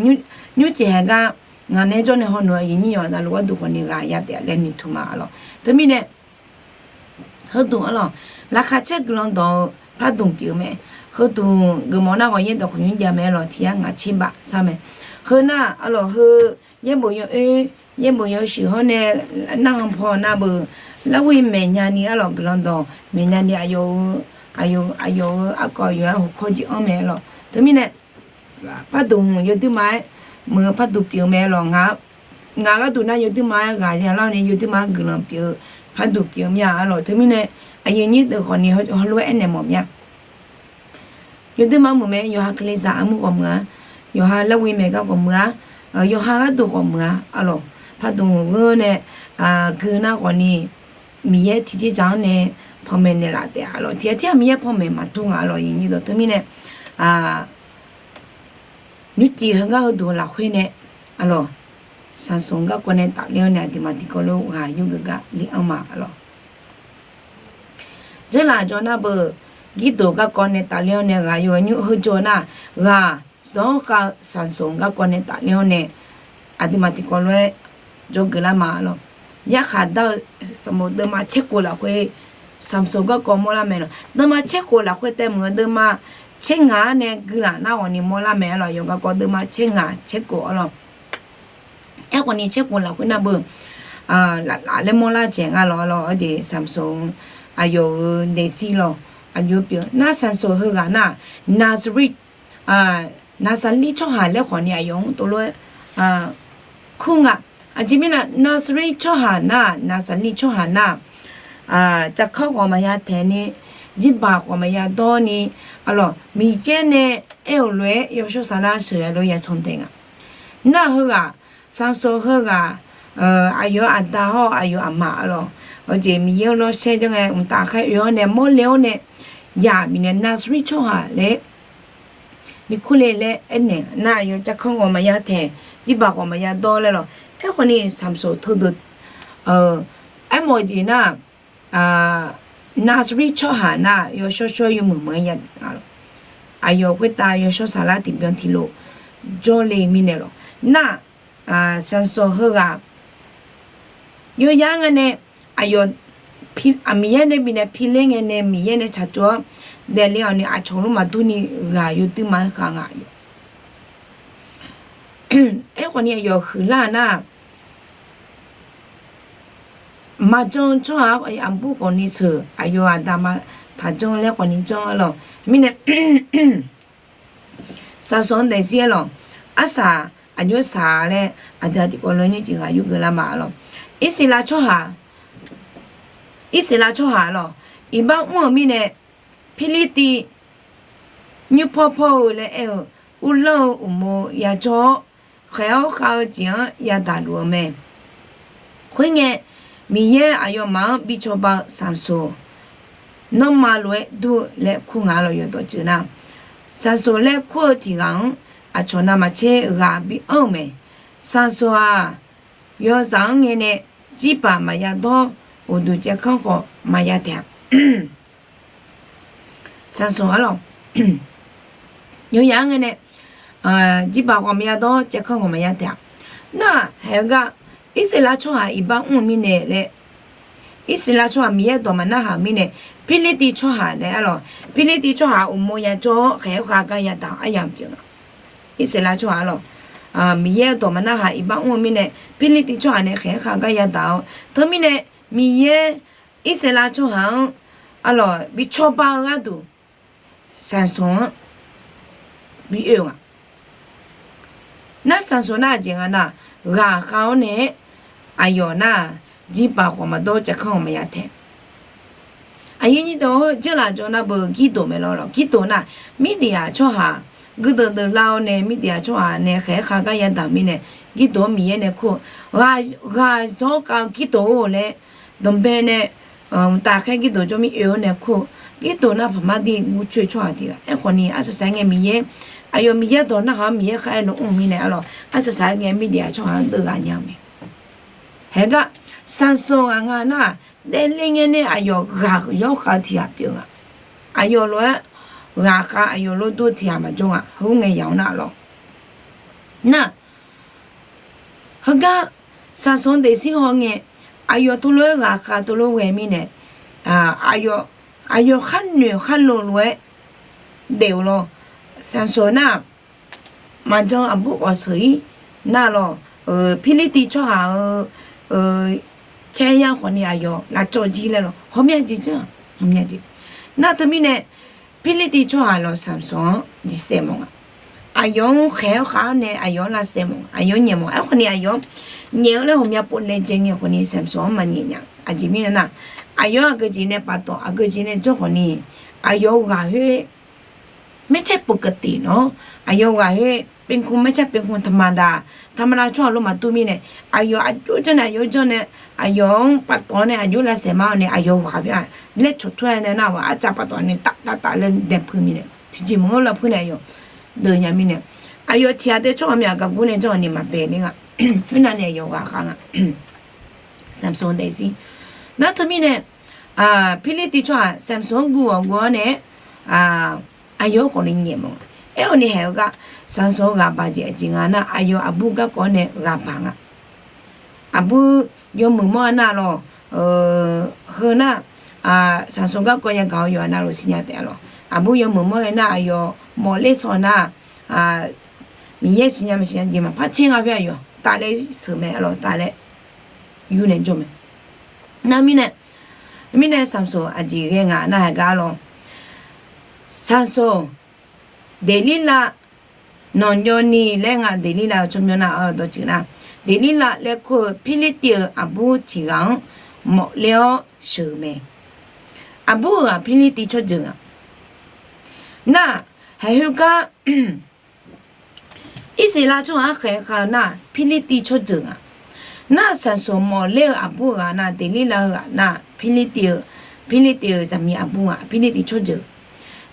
Nymrcif haeq gar ngaq nae jawr nae hawnoeq aqyuif nyir yawq navluf gharduq khawfni ghaq ya taef laer noeqtmq ma arlawq. Teumirnae, heuduq arlawq, laqkhaq caer guiqlanq dawq-eu pardmq pyeuf-eu mae. Heuduq geufmawf nar ghawqyaer dawq khawqnymr jav mae arlawq, tiq yar ngaq tserbaf sar mae. Heu nar arlawq, heu yaerbof yawoer, yaerbof yawshuif hawr nae narhaq paw nar beu, larghov maeqnya ni arlawq, guiqlanq dawq maeqnya ni aqyawf-eu, aqyawf-eu aqkawq yawf-aer hawkawr jeq anr mae arlawq. Teumirnae, pardmq yawduirma-aer muiq-eu pardmq pyeuf-eu mae arlawq. Ngaq gharduq nar yawduirma-aer ghaq ya lar-awr nae yawduirma-aer guiqlanq pyeuf-eu pardmq pyeuf-eu mya arlawq. Teumirnae, aqyuif nyir deuq khawfni heulof-aer aernaeq mawf mya. Yawduirma muiq mae, yawqha kalizaq armur ghawqmuiq-a, yawqha larghov maeq gar ghawqmuiq-a, yawqha gharduq ghawqmuiq-a arlawq. Pardmq gheu nae gui nar khawfni Miqyaer tiqjeq dzaq-anr nae panmaeq naeqlaf taef arlawq. Tiq ghaq tir-aq Miqyaer panmaeq maqdur nga arlawq. Teumirnae, nymrcif heugar heuduq lafkhoer nae arlawq, sanqsoq garkawv nae tafler-awr nae aqduimaf tiqkawv lof ghaq yurgeuf gar li anr ma arlawq. Dzeurlaf jawr nar beu, Girdof garkawv nae tafler-awr nae ghaq yur-eu nymr heu jawr nar, ghaq zanr khav-eu sanqsoq garkawv nae tafler-awr nae aqduimaf tiqkawv lof-aer jawrgeuf lar ma arlawq. Yarkhaq dar-eu sanqbof deuvma tserkhof lafkhoer sanqsoq garkawv mawrlar mae lawq. Deuvma tserkhof lafkhoer taef muiq-eu deuvma tser ngaq-anr nae guiqlanq nar ghawqni mawrlar mae arlawq. Yawqghaq garkawv deuvma tser ngaq tserkhof arlawq. Aerkhawfni tserkhof lafkhoer nar beu, laflaf laer mawrlar jaeq nga lawq arlawq. Arjeq sanqsoq aqyawf-euq daefzir lawq, aqjox pyeuf nar sanqsoq heughaq nar, Nazareth, Nazareth tsawrhaq laer khawfni aqyawf-anr tov lof-aer kur nga. Aqjeq mirnae Nazareth tsawrhaq nar, Nazareth tsawrhaq nar, jaqkanr khawf maqya taeq ni, jirbaq khawf maqya dawr ni arlawq, Miqyaer nae aer-euq lof-aer yawshawr saflar sheuqghae lof-aer yacan taeq nga. Nar heughaq, sanqsoq heughaq, aqyawf-eu aqda hawr aqyawf-eu aqma arlawq, hawjeq Miqyaer-eu lawrsaer janr ngae mqtav khaer oe-awr nae mawrle-awr nae, yaq bifnaeq Nazareth tsawrhaq laer bi kurle laer aernaeq nar, aqyawf jaqkanr khawf maqya taeq, jirbaq khawf maqya dawr laer lawq. Aerkhawfni sanqsoq teudeuq, aermawf-eu jeq nar, Nazareth tsawrhaq nar yawshawr shawr yawmuiq muiq-aer ya, aqyawf khoertav yawshawr saflar tiqbyan tiqlof jawrle mirnae lawq. Nar, sanqsoq heughaq yawqyar ngae nae, aqyawf, Miqyaer nae bifnaeq piler ngae nae Miqyaer nae tsaqtsov-anr daefle-awq ni aqcawq lor maqdur ni ghaq yawduirma-aer khav nga. Aerkhawfni aqyawf huiqlar-euq nar, maqjan-eu tsawrhaq-anr aqbur khawfni sheuq, aqyawf aqda ma taqjan laer khawfni jan arlawq. Mirnae sanqsoq-anr daefzir arlawq, arsaq aqjox saq laer aqdui tiqkawv lof-aer nymrcif ghaq yurgeuf lar ma arlawq. Irsaqleqlav tsawrhaq, Irsaqleqlav tsawrhaq arlawq, iqbax mr-euq mirnae, Pirlirtiv nymrpawr pawr-eu laer aer-eu, uvlanr-eu uqmov yajawr-awr, khaeq-awr khav-eu jeq-anr yadaq luf-eu mae. Khoerngae, Miqyaer aqyawfmaf-anr bi cawba-eu sanqsoq nanrma lof-aer dur-eu laer kur nga lawq. Yawdawq tsuif nar, sanqsoq laer kur-eu tiq ghaq-anr aqcawq navmaqtser ghaq bi anr-euq mae. Sanqsoq-aq, yawzaq-anr ngae nae jirbaq maqya dawr, uqduq caevkanr khawf maqya taeq-a. Sanqsoq arlawq, yawzaq-anr ngae nae jirbaq khawf maqya dawr, caevkanr khawf maqya taeq-a. Nar-aq, haeq-eu gar, Irsaqleqlav tsawrhaq iqbax mr-eu mirnae laer, Irsaqleqlav tsawrhaq Miqyaer dawq maqnarhaq-eu mirnae, Pirlirtiv tsawrhaq nae arlawq, Pirlirtiv tsawrhaq uqmov yajawr-awr khaeq-aer khav gar yadaq-awr aryamq pyeuf nga. Irsaqleqlav tsawrhaq arlawq, Miqyaer dawq maqnarhaq iqbax mr-eu mirnae, Pirlirtiv tsawrhaq nae khaeq-aer khav gar yadaq-awr, teumirnae Miqyaer Irsaqleqlav tsawrhaq-anr arlawq bi cawba-eu gharduq, sanqsoq-anr bi oe-eu nga. Nar sanqsoq nar aqjeq nga nar, ghaq khav-awr nae-aer aqyawf nar, jirbaq khawf maqdawr, caevkanr khawf maqya taeq. Aqyuif nyir deuq-or, jeurlaf jawr nar beu Girdof mae lawr lawq. Girdof nar, Mirdaeq-aq tsawrhaq guirdeuv deuv lar-awr nae Mirdaeq-aq tsawrhaq nae khaeq-aer khav gar yadaq-eu mirnae, Girdof-anr Miqyaer nae kur-eu, ghaq zanr khav-eu Girdof-or laer danqbae nae, mqtav khaer Girdof jawr mir oe-awr nae kur-eu. Girdof nar paqmar dir guvcoer-eu tsawrhaq tiq ghaq. Aerkhawfni arsaq saq-aer ngae Miqyaer, aqyawf Miqyaer dawq narhaq-awr Miqyaer khaer-aer lof mr-eu mirnae arlawq, arsaq saq-aer ngae Mirdaeq-aq tsawrhaq-anr deuv ghaq nya-eu mae. Haeq gar, sanqsoq ghaq nga nar, daefle ngae nae aqyawf ghaq yawr khav-eu tiq ghaq pyeuf nga. Aqyawf lof-aer ghaqkhav aqyawf lof dur tiq ghaq maqjawr nga, heu ngae yaq-anr nar lawr. Nar, heugar, สามสิบ daefzir hawngae, aqyawf teulof-aer ghaqkhav teulof ghae mirnae, aqyawf, aqyawf khar noeq khar lo lof-aer daef-euq lawr. สามสิบ nar, maqjan aqbur khawf sheuq-ir nar lawr, Pirlirtiv tsawrhaq-eu caer yar khawfni aqyawf lavcawv jir laer lawr, hawmya jeq janr-aq, hawmya jeq. Nar teumirnae, Pirlirtiv tsawrhaq lawr สามสิบ-anr diq saev mawf nga. Aqyawf-anr khaeq-awr khav-awr nae aqyawf-anr lavsaev mawf nga, aqyawf-anr nyaef mawf nga. Aerkhawfni aqyawf-anr nyaef-eu laer ghawqmya pov laejae ngae khawfni สามสิบ-anr maqnyaef nya. Aqjeq mirnae nar, aqyawf-anr aqgeujeq nae paftawf, aqgeujeq nae janr khawfni, aqyawf-euq ghaq khoer ไม่ใช่ปกติ nawr, aqyawf-euq ghaq khoer เป็นคน ไม่ใช่เป็นคนธรรมดา, ธรรมดา tsawrhaq lof maqdur mirnae, aqyawf aqjox janr nae aqjox janr nae, aqyawf-anr paftawf nae aqjox lavsaev ma-awr nae aqyawf-euq ghaq khoer-aq laer cawqtur-aer nae nar-aq, arcav paftawf nae taf taf taf laer dae puiq mirnae, tiqjeq maqngeur lar puir nae aqyawf deuq nya mirnae, aqyawf tiq ghaq tae tsawrhaq ghawqmya gaqgur nae janr-awq ni maqbae ler nga. Khoernav nae aqyawf ghaqkhav nga. สามสิบ daefzir. Nar teumirnae, Pirlirtiv tsawrhaq สามสิบ-anr guv-awq guv-awr nae, aqyawf-anr khawfni nyaef mawf nga. Aerkhawfni haeq-eu gar สามสิบ-eu ghaq baq jeq aqjeq nga nar, aqyawf aqbur garkawv-awr nae ghaq baq nga. Aqbur yawmuiq mawr-a nar lawr, heu nar, สามสิบ garkawv yagaq-awr yawqha navluf siqnya taef-a lawr. Aqbur yawmuiq mawr-aer nar aqyawf mawfler shaw nar, Miqyaer siqnya maqsiqnya jeq maqpar tser nga khoer aqyawf taf laer sheuq mae-a lawr, taf laer yur nae jawr mae. Nar mirnae, mirnae สามสิบ aqjeq ghae nga nar haeq gar lawr. สามสิบ Deqlirlav, nawq jawv ni laer nga Deqlirlav-eu tsawrmyanr nar-aq dawqtsuif nar, Deqlirlav laer kur-eu Pirlirtiv-euq aqbur tiq ghaq-anr mawfler-awr sheuq-eu mae. Aqbur-euq ghaq Pirlirtiv tsawrjeuq nga. Nar, haeq khoergar, Irsaqleqlav tsawrhaq-anr khaeq khav-eu nar, Pirlirtiv tsawrjeuq nga. Nar สามสิบ mawfler-eu aqbur-eu ghaq nar, Deqlirlav-eu ghaq nar, Pirlirtiv-eu, Pirlirtiv-euq zaqmiq aqbur nga, Pirlirtiv tsawrjeuq.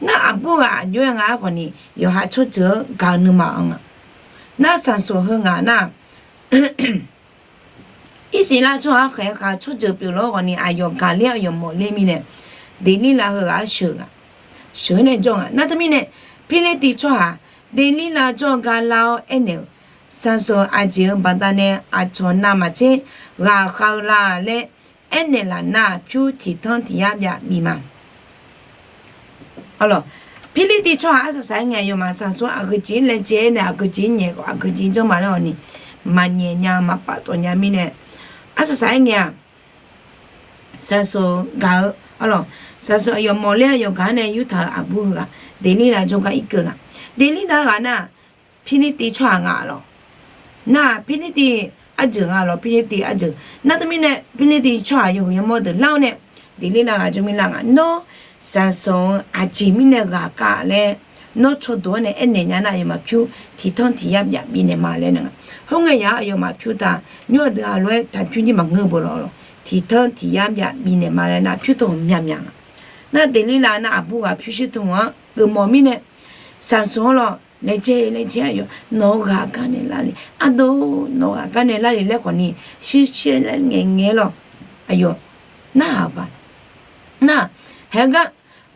Nar aqbur ghaq aqjox-aer nga-aer khawfni, yawqha tsawrjeuq-anr gaq-eu nuima-anr nga. Nar สามสิบ heu ngaq nar, Irsaqleqlav tsawrhaq-anr khaeq khav-eu tsawrjeuq pyeuf lawr khawfni aqyawf gaqler aqyawf mawfler mirnae, Deqlirlav heu ghaq-anr sheuq nga. Sheuq-aer nae jawr nga. Nar teumirnae, Pirlirtiv tsawrhaq Deqlirlav jawr-eu gar lar-awr aernaeq-euq, สามสิบ aqjeq-euq baqdanae aqcawq navmaqtser ghaqkhav-eu la laer aernaeq laf nar, pyur tiq tanr tiq yar byav bif ma. Arlawq, Pirlirtiv tsawrhaq arsaq saq-aer ngae aqyawfmaf สามสิบ aqgeujeq laejae-aer nae aqgeujeq nyaef khawf aqgeujeq janr ma laer-awq ni, maqnyaef nya maqpaftawf nya mirnae, arsaq saq-aer ngae-aq, สามสิบ gaq-eu, arlawq, สามสิบ aqyawf mawfler aqyawf gaq-anr nae yurtaq-euq aqbur heughaq Deqlirlav jawrgar irkeuv nga. Deqlirlav-eu ghaq nar, Pirlirtiv tsawrhaq nga lawq. Nar Pirlirtiv arjeuq nga lawq, Pirlirtiv arjeuq. Nar teumirnae Pirlirtiv tsawrhaq yawhuiq yawmawr deuq lar-awr nae, Deqlirlav ghaq jawr mir lar nga. Nawr สามสิบ-anr aqjeq mirnae ghaqkhav laer nawr tsawrduq-anr nae aernaeq nya nar, aqyawfmaf pyur tiq tanr tiq yar byav bif naeq ma laer nae nga. Khoerngae yaq-anr aqyawfmaf pyur taq nymr-eu deuq-aq lof-aer taq pyur jir maqngeur-eu bawlawq lawq. Tiq tanr tiq yar byav bif naeq ma laer nar, pyur tawq myaq myaq nga. Nar Deqlirlav nar aqbur ghaq pyurshuir tmq-anr geufmawf mirnae, สามสิบ-anr lawq, laejae laejae aqyawf nawq-eu ghaq gar nae lar le, ardov, nawq-eu ghaq gar nae lar le laer khawfni, shir shir laer ngaeq ngaeq-aer lawq, aqyawf narhaq-euq paq. Nar, haegar,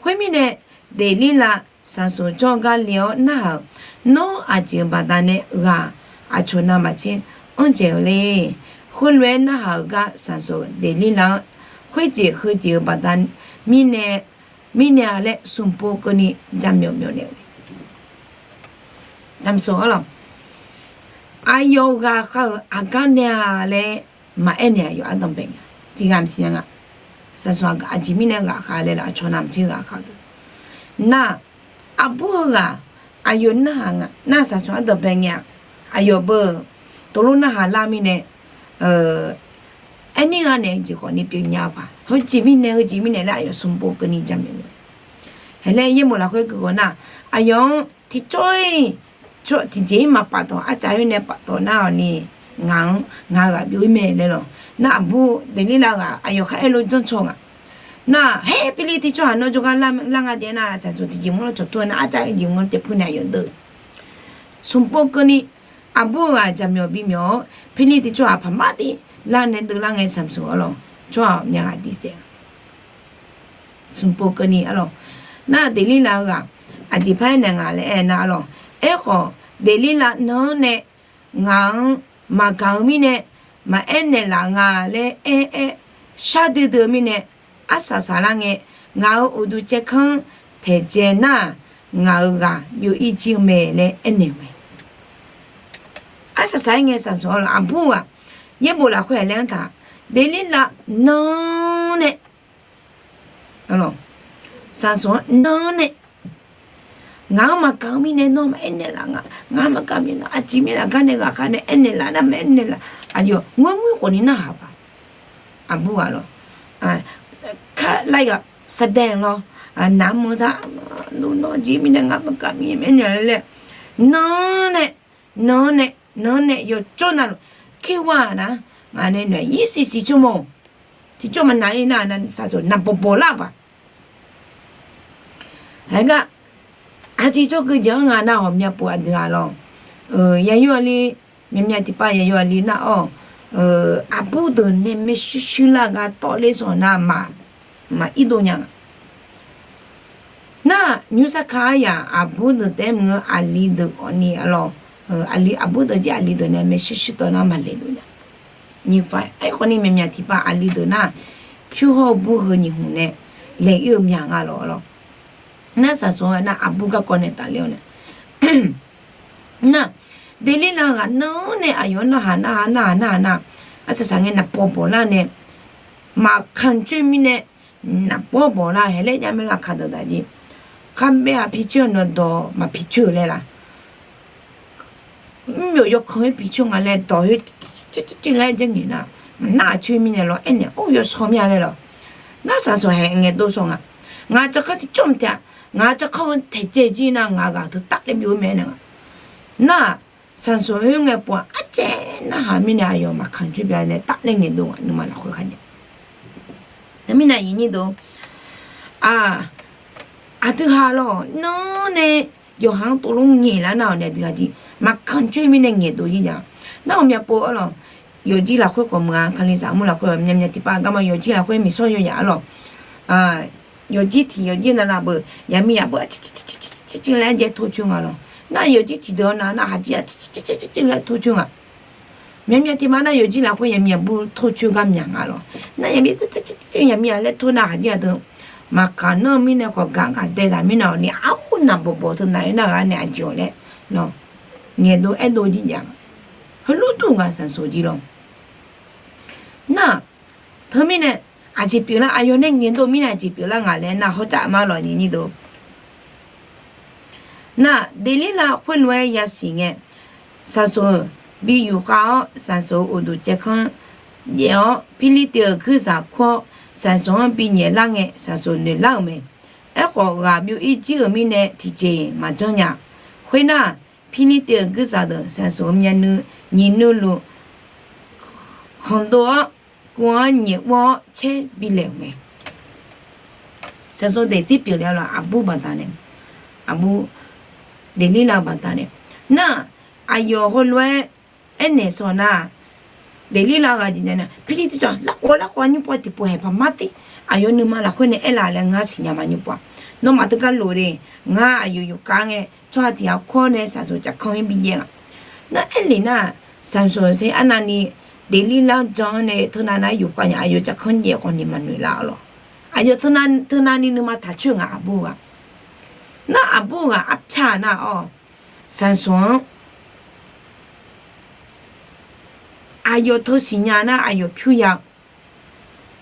khoermirnae, Deqlirlav สามสิบ jawr-eu gar le-awr narhaq-euq, nawr aqjeq-euq baqdanae ghaq aqcawq navmaqtser anr dzaeq-eu le. Khoerlof-aer narhaq-euq gar สามสิบ Deqlirlav-anr khoerjeq heujeq-euq baqda mirnae, mirnae-a laer smq pov keuvni ja myawf myawf naeq-eu le. สามสิบ-anr lawq, aqyawf ghaqkhav-euq aqgar nae-a laer maqaer naeq-aq yawf ardanqbae nga. Tiqghaq maqsiq nya nga. สามสิบ aqjeq mirnae ghaqkhav laer laf, aqcawq navmaqtser ghaqkhav deuq. Nar, aqbur heughaq aqyawf narhaq nga. Nar สามสิบ ardanqbae ngae-aq, aqyawf beu tov lor narhaq lar mirnae, aerni gha naeq-eu jeq khawfni pyeuf nya-eu paq. Heujeq mirnae heujeq mirnae laer aqyawf smq pov keuvni ja myawf myawf. Hae laer yaerbof lafkhoer geufghae nar, aqyawf-anr tiqcawr-ir tiqjeq-ir maqpaftawf, arcav khoer nae paftawf nar-awq ni, ngaq-anr ngaq-eu ghaq byov-ir mae laer lawq. Nar aqbur Deqlirlav ghaq aqyawf khar aer lof janrcaw nga. Nar, haer Pirlirtiv tsawrhaq nawr jawrgar lar nga dae nar, สามสิบ tiqjeq mawr lawr cawqtur-a nar, arcav jeq mawr taeq pu naeq aqyawf deuq smq pov keuvni, aqbur-eu ghaq jaqmyawf bimyawf-awr, Pirlirtiv tsawrhaq paqmar tiv lar nae deuvlar ngae สามสิบ-anr lawq, tsawrhaq myav ghaq diq saef-a. Smq pov keuvni arlawq. Nar Deqlirlav-eu ghaq aqjeq par aernaeq nga laer aernar lawq. Aerkhawf, Deqlirlav nan-anr nae ngaq-anr maqgaq-eu mirnae maqaer naeqlaf nga laer aer-aer, shar duidui-eu mirnae arsaq saqlar ngae, ngaq-euq uqduq caerkanr taeqdzae nar-aq, ngaq-euq ghaq byov-ir jir-eu mae laer aernaeq-eu mae. Arsaq saq-aer ngae, Samson-anr lawq, aqbur ghaq yaerbof lafkhoer-aq laer-anr taq, Deqlirlav nan-anr nae, Samson-anr nan-anr nae, ngaq-anr maqgaq-eu mirnae nawr maqaer naeqlaf nga. Ngaq-anr maqgaq mirnae aqjeq mirnae aqgar nae ghaqkhaer nae aer naeqlaf nar maqaer naeqlaf. Aqyawf ngoerngoer khawfni narhaq paq. Aqbur ghaq lawq, kar lar-iq ghaq saqdaeq lawr, naq meuq ta, nawr jeq mirnae ngaq-anr maqgaq mirnae maqaer naeqlaf laer, nan-anr nae, nan-anr nae, nan-anr nae yawqjawr navluf, kewar nar, ngaq nae noeq-aer yir siq siq tsawrmawq-awq. Tiqjawr maqnaq-ir nar, saqdoq naqbawq bawq lar-eu paq. Haegar, aqjeq jawrkeuv jeq-anr nga nar, ghawqmya pov aqdui-aq lawq, yayawr aqli, myavmyav tiqpav yayawr aqli nar-awr, aqbur deuq nae maershuir shuir lar gar tawv ler sawq nar, maqir dov nya nga. Nar-aq, nymrsar ka aryaq aqbur deuq taef-aer muiq-eu aqli deuq khawfni-a lawq, aqli aqbur deuq jir aqli deuq nae maershuir shuir tawv nar maqle dov nya. Nyiq fav aerkhawfni myavmyav tiqpav aqli deuq nar, pyur hawr-eu bur heu nyiq hmq nae laeq-ir-eu myaq nga lawq lawq. Nar saqsoq nar aqbur garkawv nae tafler-awr nae, nar, Deqlirlav ghaq nan-anr nae aqyawf-anr narhaq narhaq narhaq narhaq nar, arsaq saq ngae naqbawq bawq lar nae, maqkanq coer mirnae, naqbawr bawq lar haeq laer jav mae lar kaq dawq daq jeq. Kharbae-aq picoer-a nawq dawq maqpicoer-eu laer laq. Mr yawf yawkan-aer picoer nga laer dawq khoer coer coer laer janrngaeq nar, maqnar aqcoer mirnae lawr aernaeq or yawshaw mir-a laer lawq. Nar saqsoq haeq ngaeqdov shaw nga. Ngaq-euq tsawrkanr tiqcawr mq taef-a. Ngaq-euq tsawrkanr-eu taeqdzae jir nar ngaq-euq ghaq teu taf laer byov-ir mae aernaeq nga. Nar-aq, saqsoq khoerngae pov-aq arcaev narhaq mirnae aqyawf maqkanq coer bya nae taf laer ngaeqdov nga nuima lafkhoer kharnya. Teumirnae aqyuif nyir deuq, aq, aqdui ha lawq nan-anr nae yawqha-anr tov lor ngaeq lar nar-awq nae aqdui ha jir maqkanq coer mirnae ngaeqdov jir nya. Nar-awq myavpov-ar lawq, yawfjir lafkhoer khawf meuq-a, kalizaq mur lafkhoer myavmyav tiqpav garma yawfjir lafkhoer miqsawr yawzaq-ar lawq. Yawfjir tiq yawfjir navnav beuq yaqmiq yaqbeuq civ civ laer jaev tor coer nga lawq. Nar yawfjir tiqdeuq-anr nav nar haqjir-aq civ civ laer tor coer nga. Myavmyav tiqpav nar yawfjir lafkhoer yaqmiq yaqbur tor coer gar myaq nga lawq. Nar yaqmiq yaqmiq-aq laer tor nar haqjir-aq deuq maqkaq nanr-eu mirnae khawf gaq gaq dae taq mirnae-awq ni arhu naqbawq bawq teu navler nar ghaq nae aqjeq-awq laer lawq. Ngaeqdov aerdov jir jav. Heulof duq nga sanqsoq jir lawq. Nar, teumirnae aqjeq pyeuflar aqyawf nae ngaeqdov mirnae aqjeq pyeuflar nga laer nar hawrcav ma lawq nyiq nyir deuq. Nar, Deqlirlav khoerlof-aer yasiq ngae, sanqsoq-euq bi yufkhav-awr sanqsoq-euq uqduq caevkanr jaev-awr Pirlirtiv-euq guirzaq kur-awr sanqsoq-anr binyaef lar ngae sanqsoq noeq lar-euq mae. Aerkhawf ghaq byov-ir jir-euq mirnae tiqjeq maqjanr nya. Khoernar, Pirlirtiv-euq guirzaq deuq sanqsoq-euq myavnuiv nyiq nuiv luf khanqdov-awr kuv-anr nyaef ur-awr caer bilaeq-euq mae. Sanqsoq daefzir pyeufle-a lawq aqbur baqdanae, aqbur Deqlirlav baqdanae. Nar, aqyawf heulof-aer aernaeq sawq nar, Deqlirlav ghaq jeq nya nar Pirlirtiv tsawrhaq larkhawf larkhawf nymr pov tiqpov haeq paq mar tir. Aqyawf nuima lafkhoer nae aerlaf laer ngar siqnya ma nymr pov-a. Nawmaf teugar lof de. Ngar aqyawf yufkhav ngae tsawrhaq tiq ghaq kur-awr nae sanqsoq cafkanr-ir bijaev nga. Nar aerlef nar, sanqsoq te arnavni Deqlirlav-anr jan-anr nae teunav nav-aer yufkhav nya aqyawf cafkanr jaev khawfni maqnoeq lar-a lawq. Aqyawf teunav ni nuima taq coer nga aqbur ghaq. Nar aqbur ghaq arpyar nar-awq, sanqsoq-anr aqyawf teu siqnya nar aqyawf pyur ya-eu.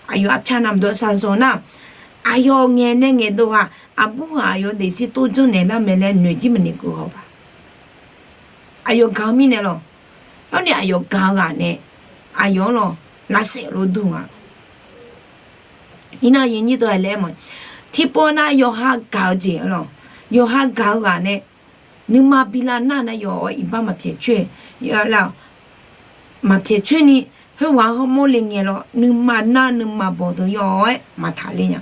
Aqyawf arpyar navmaqdov sanqsoq nar, aqyawf ngaeq nae ngaeqdov ghaq aqbur ghaq aqyawf daefzir tov janrnaeq lar mae laer noeq jir maqnoeq keuv haw-a. Aqyawf gaq-eu mirnae lawq. Hawrni aqyawf gaq-eu ghaq nae aqyawf-anr lawq lavsaef lof dur nga. Iqnan aqyuif nyir deuq-aq laer aer ma, tiqpov nav yawqha gaq-eu jeq-a lawq. Yawqha gaq-eu ghaq nae nuima bi lavnar nar yawf-awr iqbax maqpyaeq coer, maqpyaeq coer ni, khoerghaq-anr hawmawr le ngae lawr nuima nar nuima bawq deuq yawf-awr-aer maqtaq ler nya.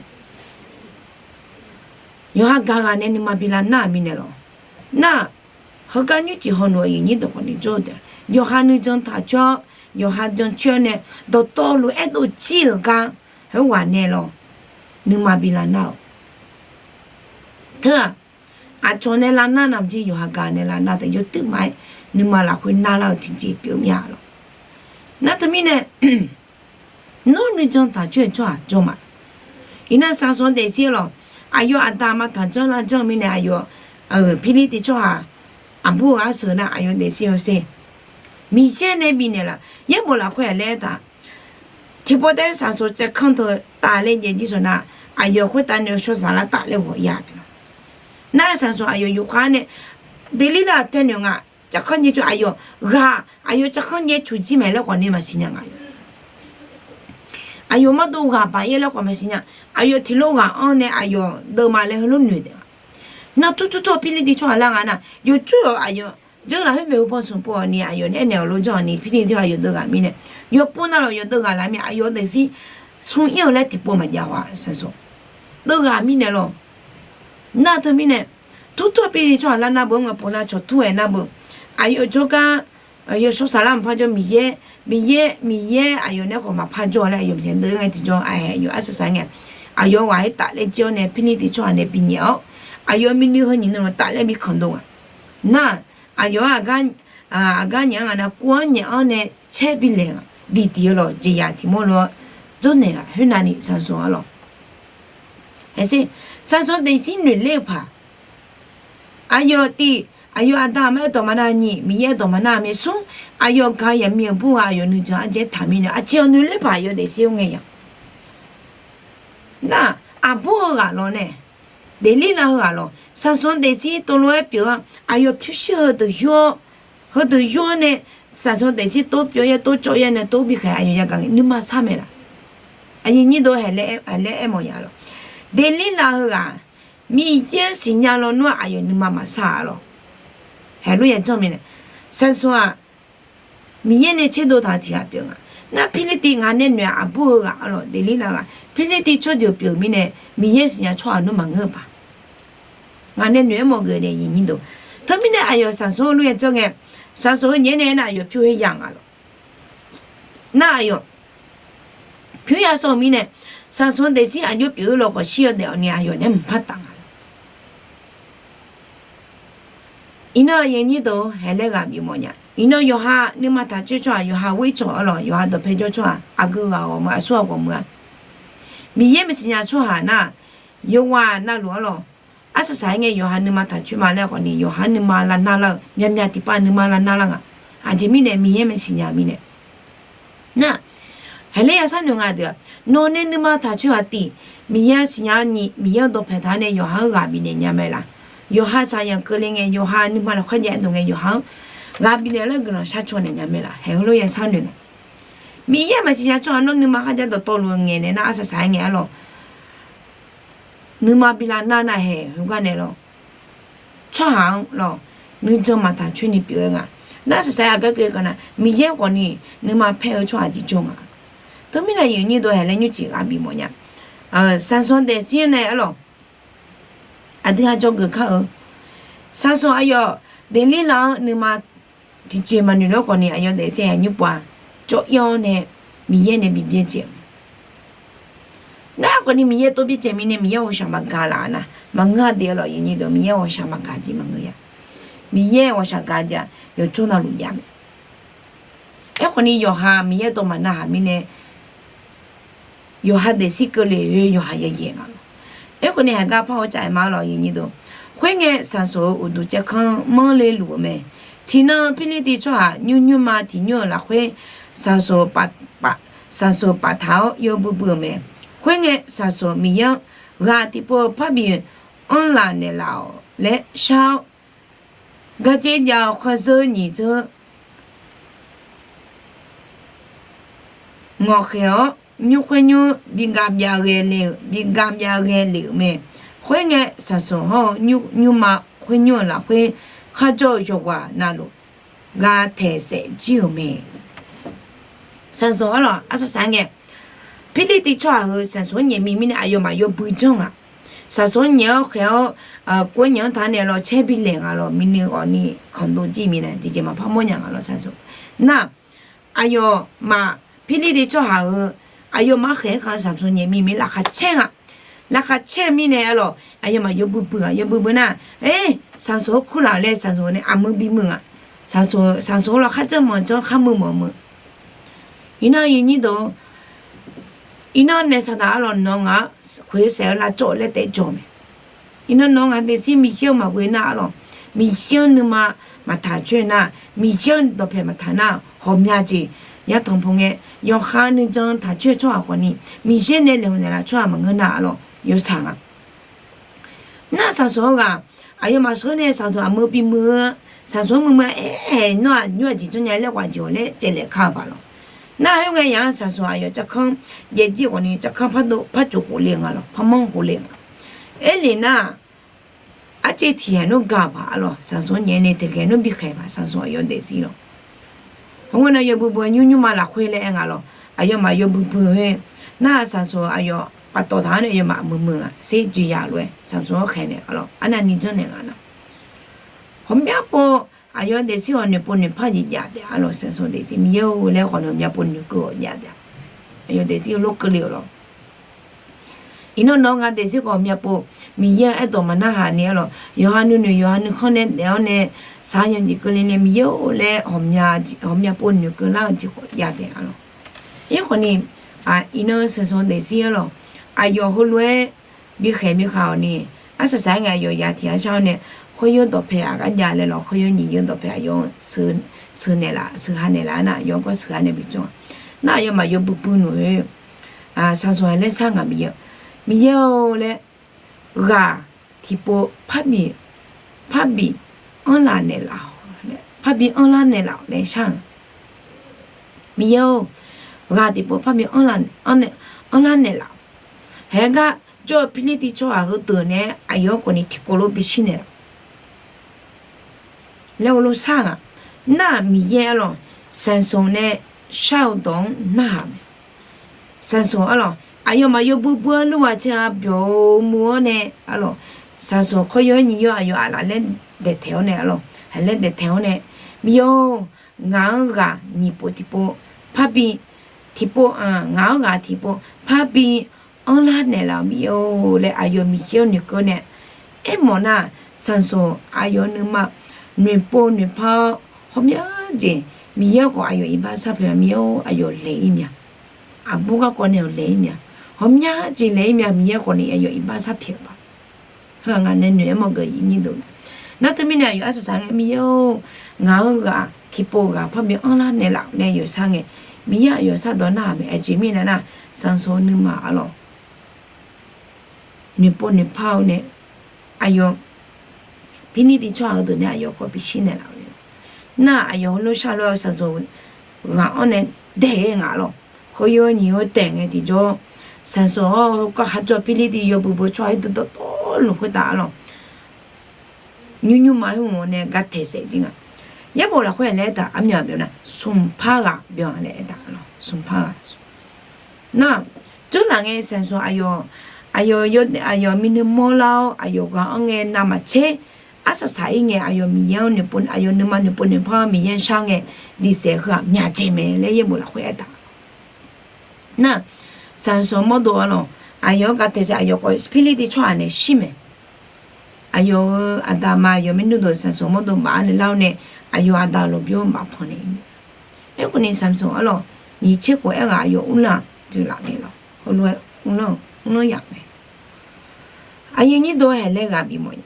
Yawqha gaq ghaq nae nuima bi lavnar-euq mirnae lawq. Nar, heugar nymrcif hawluf aqyuif nyir deuq khawfni jawr-eu taef, yawqha nuijan taq coer-awr, yawqha jan coer-awr nae dawqtawvluf aerdov jir-euq gar, khoerghaq nae lawq nuima bi lavnar-euq. Teu-aq, Aqcawq nae lavnar navmaqtser yawqha gaq nae lavnar taef yawtuir maqaer, nuima lafkhoer narlar-eu tiqjeq pyeuf-eu mir-a lawq. Nar teumirnae, nawr nuijan taqcoer-eu tsawrhaq jawr ma. Iqnan sanqsanq daefzir lawq, aqyawf aqda aqma taqjanr lar janr-eu mirnae aqyawf, Pirlirtiv tsawrhaq aqbur-eu ghaq sheuq nar aqyawf daefzir hawsher. Miqyaer nae bifnaeq laf yaerbof lafkhoer aqlaer taq, tiqpov taef-aer sanqsanq caevkanr teu taf laer jaev jir shawq nar, aqyawf khoertav nae shaw saflar taf laer ghawq ya naeq lawq. Nar sanqsanq aqyawf yufkhav nae daeflir lar tae noeq nga. Caevkanr jaev cuq aqyawf ghaq aqyawf caevkanr jaev cuq jir maeq laer khawf ni maqsiq nya nga. Aqyawf maqdov ghaq baq yaer laer khawf maqsiq nya. Aqyawf tiqlof ghaq-anr nae aqyawf deuvma laer heulof noeq taef nga. Nar tur tur tur Pirlirtiv tsawrhaq lar nga nar, yawcoer-awq aqyawf dzeur lafkhoer maeqhu paw smq pov-awq ni aqyawf nae aernaeq-awq lor janr-awq ni Pirlirtiv aqyawf deuv ghaq mirnae, yawpov navluf yawdeuv ghaq laf mir aqyawf daefzir smr ir-eu laer tiqpov maqjav haw-a sanqsanq. Deuv ghaq mirnae lawq. Nar teumirnae, tur tur Pirlirtiv tsawrhaq lar nar beu-anr ngae pov nar cawq tur-aer nar beu. Aqyawf jawrgar, aqyawf shaw saflar maqpar jawr Miqyaer, Miqyaer, Miqyaer aqyawf nae khawf maqpar jawr laer aqyawf maqsiq nya deuv ngae tiqjawr aqyawf arsaq saq ngae, aqyawf ghaq-aer taf laer jir-awr nae Pirlirtiv tsawrhaq nae binyaef-awr, aqyawf myavnuiv heu nyiq navluf taf laer bi kanqdov nga. Nar, aqyawf-anr aqgar nyaef-anr nga nar, kuv-anr nyaef-anr nae caer bi laeq nga. Diqdiq-eu lawq jeqzaq tiq mawr lof-aer jawrnaeq nga khoernav ni sanqsanq-a lawq. Sanqsanq daefzir noeq ler-eu paq, aqyawf tiv, aqyawf aqda aqma-aer dawq maqnar nyiq, Miqyaer dawq maqnar maeq smr, aqyawf gaq yaqmiq-euq bur ghaq aqyawf nuijan arjaev taq mirnae aqjeq-awq noeq ler paq aqyawf daefzir-awr ngae yaq. Nar, aqbur-eu ghaq lawq nae, daeflir lar-eu ghaq lawq, sanqsanq daefzir tov lof-aer pyeuf-a, aqyawf pyurshuir heudeuq yur-awr, heudeuq yur-awr nae, sanqsanq daefzir tov pyeuf-aer tov cawv-aer nae tov bikhaeq aqyawf yagaq ngae nuima sar mae laf. Aqyuif nyir dov haiq laer aermawf ya lawq. Daeflir lar-eu ghaq, Miqyaer siqnya lawnmr-aq aqyawf nuima maqsar-a lawq. Haiq lof ya janr mirnae, sanqsanq-aq, Miqyaer nae tserdov taq-eu tiq ghaq pyeuf nga. Nar Pirlirtiv ngaq nae noeq-a aqbur-eu ghaq-a lawq, daeflir lar-eu ghaq Pirlirtiv tsawrjeuq pyeuf mirnae, Miqyaer siqnya tsawrhaq nmr maqngeur-eu paq. Ngaq nae noeq-aer mawf geuf nae nyiq nyir dov. Teumirnae aqyawf sanqsanq-eu lof ya janr ngae, sanqsanq-eu nyaef nae aernar aqyawf pyur her ya nga lawq. Nar aqyawf pyur ya sawr-eu mirnae, sanqsanq daefzir aqjox pyeuf-eu lawq khawf shir-eu daef-awq ni aqyawf nae mqpar taf nga lawq. Iqnan aqyuif nyir dov haiq laer ghaq bif mawf nya. Iqnan yawqha nuima taq coer tsawrhaq, yawqha ghoer cawq-a lawq, yawqha dawqpae jawr tsawrhaq, aqgeu ghaq ghawqmya, aqsur ghaq ghawqmya. Miqyaer maqsiq nya tsawrhaq nar, yawqghaq navluf-a lawq, arsaq saq-aer ngae yawqha nuima taq coer ma laer khawf ni yawqha nuima lavnar lar-eu, myavmyav tiqpav nuima lavnar lar nga. Aqjeq mirnae Miqyaer maqsiq nya mirnae. Nar, haiq laer ya sharnoeq nga deuq-aq, nawq nae nuima taq coer ghaq tiv, Miqyaer siqnya-a nyiq, Miqyaer-eu dawqpae taq-a nae yawqha-anr ghaq bifnaeq nya mae laf. Yawqha saqyanq keuvle ngae, yawqha nuima lafkhoer jav-aer dawq ngae, yawqha-anr ghaq bifnaeq laer guiqlanq sharcaw naeq nya mae laf. Haiq heulof ya sharnoeq nga. Miqyaer maqsiq nya tsawrhaq nawr nuima kharjav dawqtawvluf-eu ngaeq nae nar arsaq saq-aer ngae-a lawq. Nuima bi lavnar nav haeq heugar nae lawq, tsawrhaq-anr lawq, nuijan maqtaq coer ni pyeuf-eu nga. Nar arsaq saq-aer aqgar keuv-eu nar, Miqyaer khawf ni nuima paer-eu tsawrhaq jeq jawr nga. Teumirnae aqyuif nyir dov haiq laer nymrcif ghaq bif mawf nya. Sanqsanq daefzir nae-a lawq, aqdui ha jawrgeuf kar-eu. Sanqsanq aqyawf daeflir lar-anr nuima tiqjeq maqnoeq lar khawf ni aqyawf daefzir-aer nymr pov-a, cawv ir-awr nae Miqyaer nae bi byaerdzae-eu. Nar khawf ni Miqyaer tov byaerdzae mirnae Miqyaer ghawqshaq maqgaq laf-a nar, maqngeur-a deuq-a lawq, aqyuif nyir dov Miqyaer ghawqshaq maqgaq jeq maqngeur-a. Miqyaer ghawqshaq gaq jeq-aq yawqjawr navluf jav mae. Aerkhawf ni yawqha Miqyaer dawq maqnav haq mirnae, yawqha daefzir keuvle-eu yawqha yayaeq nga lawq. Aerkhawf ni haiq gar par hawcav-aer ma-a lawq, aqyuif nyir dov. Khoerngae sanqsanq-euq uqduq caevkanr manrle luf-eu mae. Tiqnan Pirlirtiv tsawrhaq nymr nymrma tiq nymr-euq lafkhoer sanqsanq paf, sanqsanq paftaq-awr yawbui bui-euq mae. Khoerngae sanqsanq Miqyaer-anr ghaq tiqpov-eu parbi anrlaf naeqlaf-awq laer shar-awr, gardzer jav-eu khawrzeur nyiq dzeur ngawqkhaeq-awr, nymr khoer nymr bi gav byav ghae le-euq, bi gav byav ghae lef-euq mae. Khoerngae sanqsanq hawr-eu nymrma khoer nymr-euq lafkhoer kharjawr-eu yawqghaq navluf gha taeq saef jir-euq mae. Sanqsanq arlawq arsaq saq ngae, Pirlirtiv tsawrhaq heu sanqsanq-anr nyaef mi mirnae aqyawfmaf yawbui janr nga. Sanqsanq-anr nyaef-awr khaeq-awr, kov-aer nyaef-anr taq naeq lawq caer bi laeq nga lawq, mirni ghawqni khanqdov jir mirnae tiqjeq maqpar mawrnya nga lawq sanqsanq. Nar, aqyawfmaf Pirlirtiv tsawrhaq heu aqyawfmaf-anr khaeq-aer khav-eu sanqsanq nyaef mi mir laqkhaq caer nga. Laqkhaq caer-eu mirnae arlawq, aqyawfmaf yawbui bui-aq, yawbui bui nar, sanqsoq-anr kurlaf laer sanqsoq nae aqmui bimuiq-aq, sanqsoq-anr lawr kharjanr manq janr kharmuiq mawf muiq. Iqnan yawnyir deuq, iqnan naeq saqdaq arlawq, nawq-eu ngaq-anr khoeqsaef-eu lavcawv laer taef jawr mae. Iqnan nawq-eu ngaq daefzir Miqyaer-eu maqghoe nar arlawq, Miqyaer-anr nuima maqtaq coer nar, Miqyaer-anr dawqpaeq maqtaq nar, ghawqmya jeq yatanq paw ngae, yawqha nuijan taq coer-eu tsawrhaq khawfni, Miqyaer nae laeqhmq naeqlaf tsawrhaq maqngeur nar arlawq, yawshaq nga. Nar sanqsoq-anr ghaq, aqyawfmaf sheuq nae sanqsoq aqmui bimuiq-eu, sanqsoq-anr muimuiq-aer aer-aer nawr-aq nymr-aq jeq janrnya laer ghaq jeq-awq laer caevlaef kar-eu paq lawq. Nar khoerngae yaq-anr sanqsoq aqyawf cavkanr jaev jir khawfni cavkanr pardov parcoq khof le nga lawq, parmanr khof le nga. Aerlef nar-aq, arcaev tiq haiq nawr ga-eu paq arlawq, sanqsoq-anr nyaef nae tiq ghae nawr bikhaeq paq sanqsoq aqyawf daefzir lawq. Hawr ngeur nar yawbui bui nymr nymrma lafkhoer laer aer nga lawq, aqyawfmaf yawbui bui-eu khoer nar sanqsoq aqyawf paftawf taq-anr nae aqyawfmaf muiqmuiq-aq sher jeqya lof-aer sanqsoq-anr khaeq naeq arlawq, arnavni janrnaeq nga nar. Ghawqmya pov aqyawf daefzir-awq noeqpov noeqpar jeq jav taef arlawq, sanqsoq daefzir Miqyaer-or laer khawf noeq myavpov noeqkeuv-awq jav taef, aqyawf daefzir-eu lor keuvle-awq lawq. Iqnan nawq-eu ngaq daefzir khawf myavpov, Miqyaer-anr aerdawq maqnarhaq ni arlawq, yawqha nuinoeq yawqha nuikhanr nae daef-awr nae, saqyaq jeq keuvle nae Miqyaer-or laer ghawqmya pov noeqkeuv lar-eu jeq khawf jav taef arlawq. Irkhawfni, iqnan sanqsoq daefzir arlawq, aqyawf heulof-aer bikhaeq bikhav-awq ni, arsaq saq-aer ngae aqyawf ya tiq yar shar-awr nae, khoeryar dawqpae aqgar jav laer lawq, khoeryar nyiq yar dawqpae aqyawf-anr sheuq naeqlaf sheuq ha naeqlaf-aer nar, aqyawf-anr gawr sheuq ha nae bifjawr-aq, nar aqyawfmaf yawbui bui noeq-eu sanqsoq haiq laer shar ngaq Miqyaer, Miqyaer-or laer, ghaq tiqpov parbi, parbi anrlaf naeqlaf-awq, parbi anrlar naeqlaf-awq laer shar-eu. Miqyaer-or, ghaq tiqpov parbi anrlar naeqlaf-awq. Haeq gar jawr-eu Pirlirtiv tsawrhaq heudeuq nae aqyawf-anr khawfni tiqkawv lof bishir naeqlaf laer heulof shar-eu nga. Nar-aq Miqyaer arlawq, sanqsoq nae shar-eu dawq-anr narhaq mae. Sanqsoq arlawq, aqyawfmaf yawbui bui-anr lurghaq caer-a byawq-eu muiq-awr nae arlawq, sanqsoq khoeryar nyiq yar aqyawf aqlaf laer daeqtaeq-awr nae arlawq, haiq laer daeqtaeq-awr nae, Miqyaer-or, ngaq-anr ghaq nyiq pov tiqpov parbi, tiqpov-aq ngaq-anr ghaq tiqpov parbi anrlar naeqlaf-euq Miqyaer-or laer aqyawf Miqyaer-anr noeqkeuv nae aermawf nar, sanqsoq aqyawf nuima noeqpov noeqpar-awr ghawqmya jeq Miqyaer khawf aqyawf iqbax sharpyaeq-a, Miqyaer-or aqyawf laeq-ir mya. Aqbur garkawv nae-awq laeq-ir mya. Ghawqmya jeq laeq-ir mya, Miqyaer khawfni aqyawf iqbax sharpyaeq-eu paq. Heu-aq ngaq nae noeq-aer mawr-eu nyir deuq mae. Nar teumirnae aqyawf arsaq saq ngae, Miqyaer-or, ngaq-anr ghaq tiqpov ghaq parbi anrlar naeqlaf-awq laer yawshar ngae, Miqyaer aqyawf shardawq narhaq mae. Aqjeq mirnae nar, sanqsoq nuima arlawq, noeqpov noeqpar-eu nae aqyawf Pirlirtiv tsawrhaq heudeuq nae aqyawf khawf bishir naeqlaf-eu le. Nar aqyawf heulof shar lof-aer sanqsoq ghaq-anr nae daeq-aer ngaq arlawq, khoeryar nyiq yar taeq ngae tiqjawr, sanqsoq-awr heugar kharjawr Pirlirtiv yawbui bui tsawrhaq heudeuq dawqtawvluf khoertav arlawq, nymr nymrma hmq-awr nae gar taeq saef jir nga. Yaerbof lafkhoer laer aertaq armyaq byan nar, smqpar ghaq byan laer aertaq arlawq, smqpar ghaq. Nar, dzeurlaf ngae sanqsoq aqyawf, aqyawf yawdaef aqyawf minui mawrlar-awr aqyawf ghaq-anr ngae navmaqtser arsaq saq-ir ngae aqyawf Miqyaer-anr noeqpov, aqyawf nuima noeqpov noeqpar-awr Miqyaer-anr shar ngae diqsaef heu-aq myaqdzaeq mae laer yaerbof lafkhoer aertaq. Nar, sanqsoq mawrdo arlawq, aqyawf-anr gar taeq saef aqyawf khawf Pirlirtiv tsawrhaq nae shir mae. Aqyawf-euq aqda aqma aqyawf maernmr deuq sanqsoq mawrdo baf-anr nae lar-awr nae, aqyawf aqda lmqbymr maqpanq naeq-ir mae. Aerkhawf ni sanqsoq arlawq, nyiq tser khof aerghaq aqyawf uvlanr dzoeqlaf ngae lawq, heulof-aer uvlanr, uvlanr yaf mae. Aqyuif nyir deuq haeq laer ghaq bifmawf nya.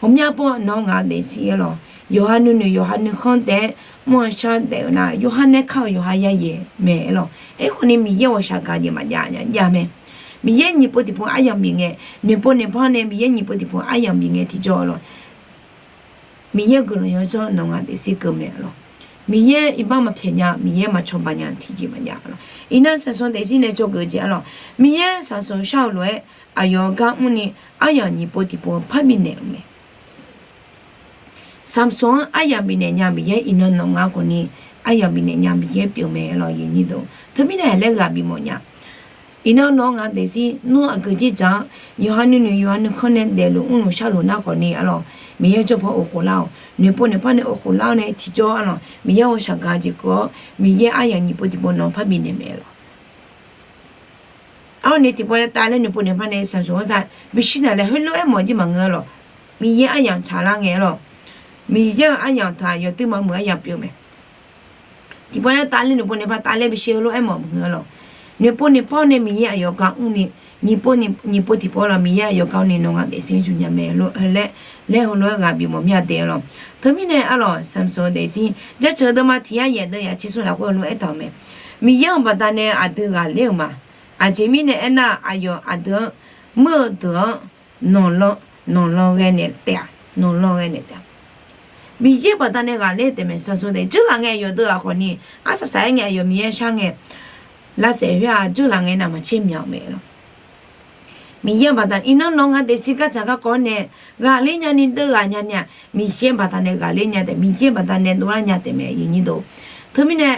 Ghawqmya pov nawq-eu ngaq daefzir arlawq, yawqha nuinoeq yawqha nuikhanr taef-aer mr-eu shar daef-eu nar, yawqha nae kar-eu yawqha yayaeq mae arlawq. Aerkhawf ni Miqyaer ghawqshaq gaq jeq maqjav nya jav mae. Miqyaer nyiq pov tiqpov aryamq bif ngae, noeqpov noeqpar nae Miqyaer nyiq pov tiqpov aryamq bif ngae tiqjawr arlawq, Miqyaer guiqlanq yawdzanr nawq-eu ngaq daefzir keuv mae arlawq. Miqyaer iqbax maqpyaeq nya, Miqyaer maqcawba nya tiqjeq maqjav arlawq. Iqnan sanqsoq daefzir nae tsawrgeuf jeq arlawq, Miqyaer sanqsoq shar-eu lof-aer aqyawf-eu gar mrni aryamq nyiq pov tiqpov parbi naeq-euq mae. Sanqsoq-anr aryamq bifnaeq nya Miqyaer iqnan nawq nga khawfni, aryamq bifnaeq nya Miqyaer pyeuf mae arlawq, aqyuif nyir deuq. Teumirnae haeq laer ghaq bifmawf nya. Iqnan nawq-eu ngaq daefzir nawr aqgeujeq dzaq-anr yawqha nuinoeq yawqha nuikhanr nae daefluf mrluf sharluf nar khawfni arlawq, Miqyaer jawr paw of khof lar-awq, noeqpov noeqpar nae of khof lar-awr nae tiqjawr arlawq, Miqyaer ghawqshaq gaq jeq keuv-awr Miqyaer aryamq nyiq pov tiqpov nawq-anr parbi naeq mae arlawq. Arni tiqpov-aer tavler noeqpov noeqpar nae สามสิบ arsaq bishir naeq laer heulof-aer mawf jir maqngeur-a lawq. Miqyaer aryamq tsaqlar ngae-a lawq. Miqyaer-euq aryamq taq yawdoer maqmuiq aryamq pyeuf-eu mae. Tiqpov-aer tavler noeqpov noeqpar tavler bishir heulof-aer mawf maqngeur-a lawq. Noeqpov noeqpar-awr nae Miqyaer aqyawf gar mrni, nyiq pov tiqpov lawq Miqyaer aqyawf gar mrni nawq ngaq daefzir yuf nya mae laer, laer heulof-aer ghaq bif mawf mir-a de-a lawq. Teumirnae arlawq สามสิบ daefzir jaceuq deuvma tiq yar yaef deuv yaf tser smr lafkhoer heulof-aer taq-euq mae. Miqyaer-euq baqdanae aqdui ghaqler-euq ma. Aqjeq mirnae aernar, aqyawf aqdui-anr muir-eu deuq-anr nanqlan, nanqlan ghae naeq taef-a, nanqlan ghae naeq taef-a. Miqyaer baqdanae ghaqler taef mae. สามสิบ daef dzeurlaf ngae aqyawf deuv-aq khawfni, arsaq saq-aer ngae aqyawf Miqyaer shar ngae, lavsaef khoer-aq dzeurlaf ngae navmaqtser myaq-euq mae lawq. Miqyaer-euq baqda iqnan nawq ngaq daefzir gardzaq garkawv-anr nae ghaqler nyani deuv ghaq nyani-aq, Miqyaer baqdanae ghaqler nya taef, Miqyaer baqdanae dovlar nya taef mae, aqyuif aqnyir deuq. Teumirnae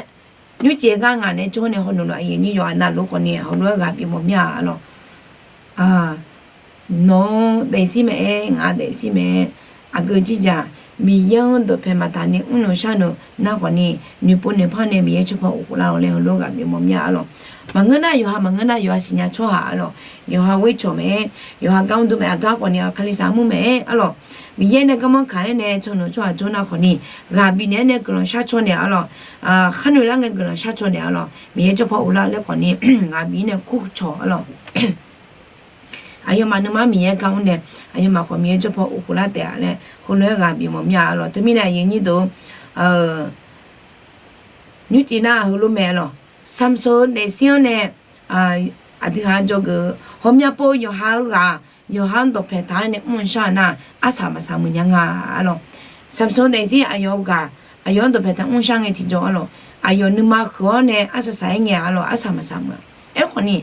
nymrcif gar ngaq nae jawr nae hawnoeq laf aqyuif aqnyir yawqha navluf khawfni heulof-aer ghaq bif mawf mir-a lawq. Nawq-eu daefzir mae-aer, ngaq daefzir mae-aer, aqgeu jirdzaq, Miqyaer-anr dawqpae maqtaq ni mrnoeq sharnoeq nar khawfni, noeqpov noeqpar nae Miqyaer tsawrhaq paw uqkhof lar-eu laer heulof-aer ghaq bif mawf mir-a lawq. Maqngeur nar yawqha, maqngeur nar yawqha siqnya tsawrhaq-a lawq. Yawqha ghoer cawq mae-aer, yawqha gar mr dov mae, aqgar khawfni kalizaq mr mae-aer arlawq. Miqyaer nae garmanr kaq-aer nae tsawrnoeq tsawrhaq jawr nar khawfni, ghaq bifnaeq-aer nae guiqlanq shar caw naeq arlawq. Khar noeq lar ngae guiqlanq shar caw naeq arlawq. Miqyaer tsawrhaq paw uqlar laer khawfni, ghaq bif nae kur cawq arlawq. Aqyawfmaf nuima Miqyaer gar mr nae, aqyawfmaf khawf Miqyaer jawrpaw uqkhof lar taef-a laer heulof-aer ghaq bif mawf mir-a arlawq. Teumirnae aqyuif aqnyir deuq, nymrcif nar heulof mae lawq. สามสิบ daefzir-anr nae aqdui ha jawrgeuf-eu hawmya pov yawqha-eu ghaq, yawqha-anr dawqpae taq-aer nae mr-eu shar-eu nar, arsaq maqsaq muiq nya nga arlawq. สามสิบ daefzir aqyawf-eu ghaq, aqyawf-anr dawqpae taq mr shar ngae tiqjawr arlawq. Aqyawf nuima huiq-awr nae arsaq saq-aer ngae arlawq, arsaq maqsaq muiq-a. Aerkhawfni,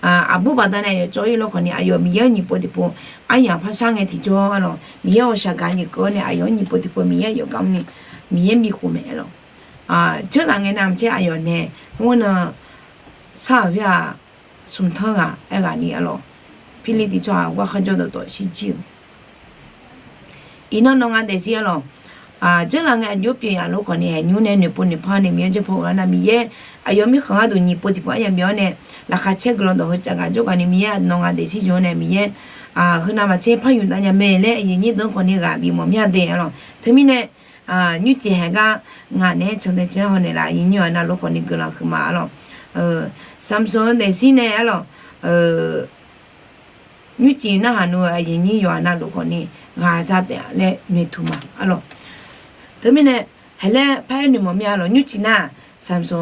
aqbur baqdanae aqyawf cawv-ir lawr khawfni aqyawf Miqyaer-anr nyiq pov tiqpov aryamq par shar ngae tiqjawr arlawq. Miqyaer-euq shaqgaq nyiq keuv-awr nae aqyawf-anr nyiq pov tiqpov Miqyaer yawqgar mrni, Miqyaer bikhof mae arlawq. Dzeurlaf ngae navmaqtser aqyawf nae mr-eu nan sar-euq khoer-aq, smq tanr ghaq aer ghaq ni arlawq. Pirlir tiq tsawrhaq gar kharjawr dawqtawf shirjir-euq Iqnan nawq ngaq daefzir arlawq. Dzeurlaf ngae aqjox pyeuf yaf lof khawfni haeqnymr nae noeqpov noeqpar nae Miqyaer jawrpaw uqlar nar Miqyaer aqyawf mirkhanq gharduq nyiq pov tiqpov aryamq bif-awr nae laqkhaq caer guiqlanq dawq heu tsaf ghaq jawrgaq ni Miqyaer nawq ngaq daefzir yuf-awr nae Miqyaer heunav maqtser par yuf dav nya mae laer aqyuif aqnyir deuq khawfni ghaq bif mawf mir-a de arlawq. Teumirnae nymrcif haeq gar ngaq naeq-aer cantae caer haw naeqlaf aqyuif aqnyir yawqha navluf khawfni guiqlanq huiqma arlawq. สามสิบ daefzir nae arlawq. Nymrcif narhaq nmr-eu aqyuif aqnyir yawqha navluf khawfni ghaq za taef-a laer noeqtmq ma arlawq. Teumirnae haeqlaer paraer noeqmawf mir-a arlawq. Nymrcif nar-aq, สามสิบ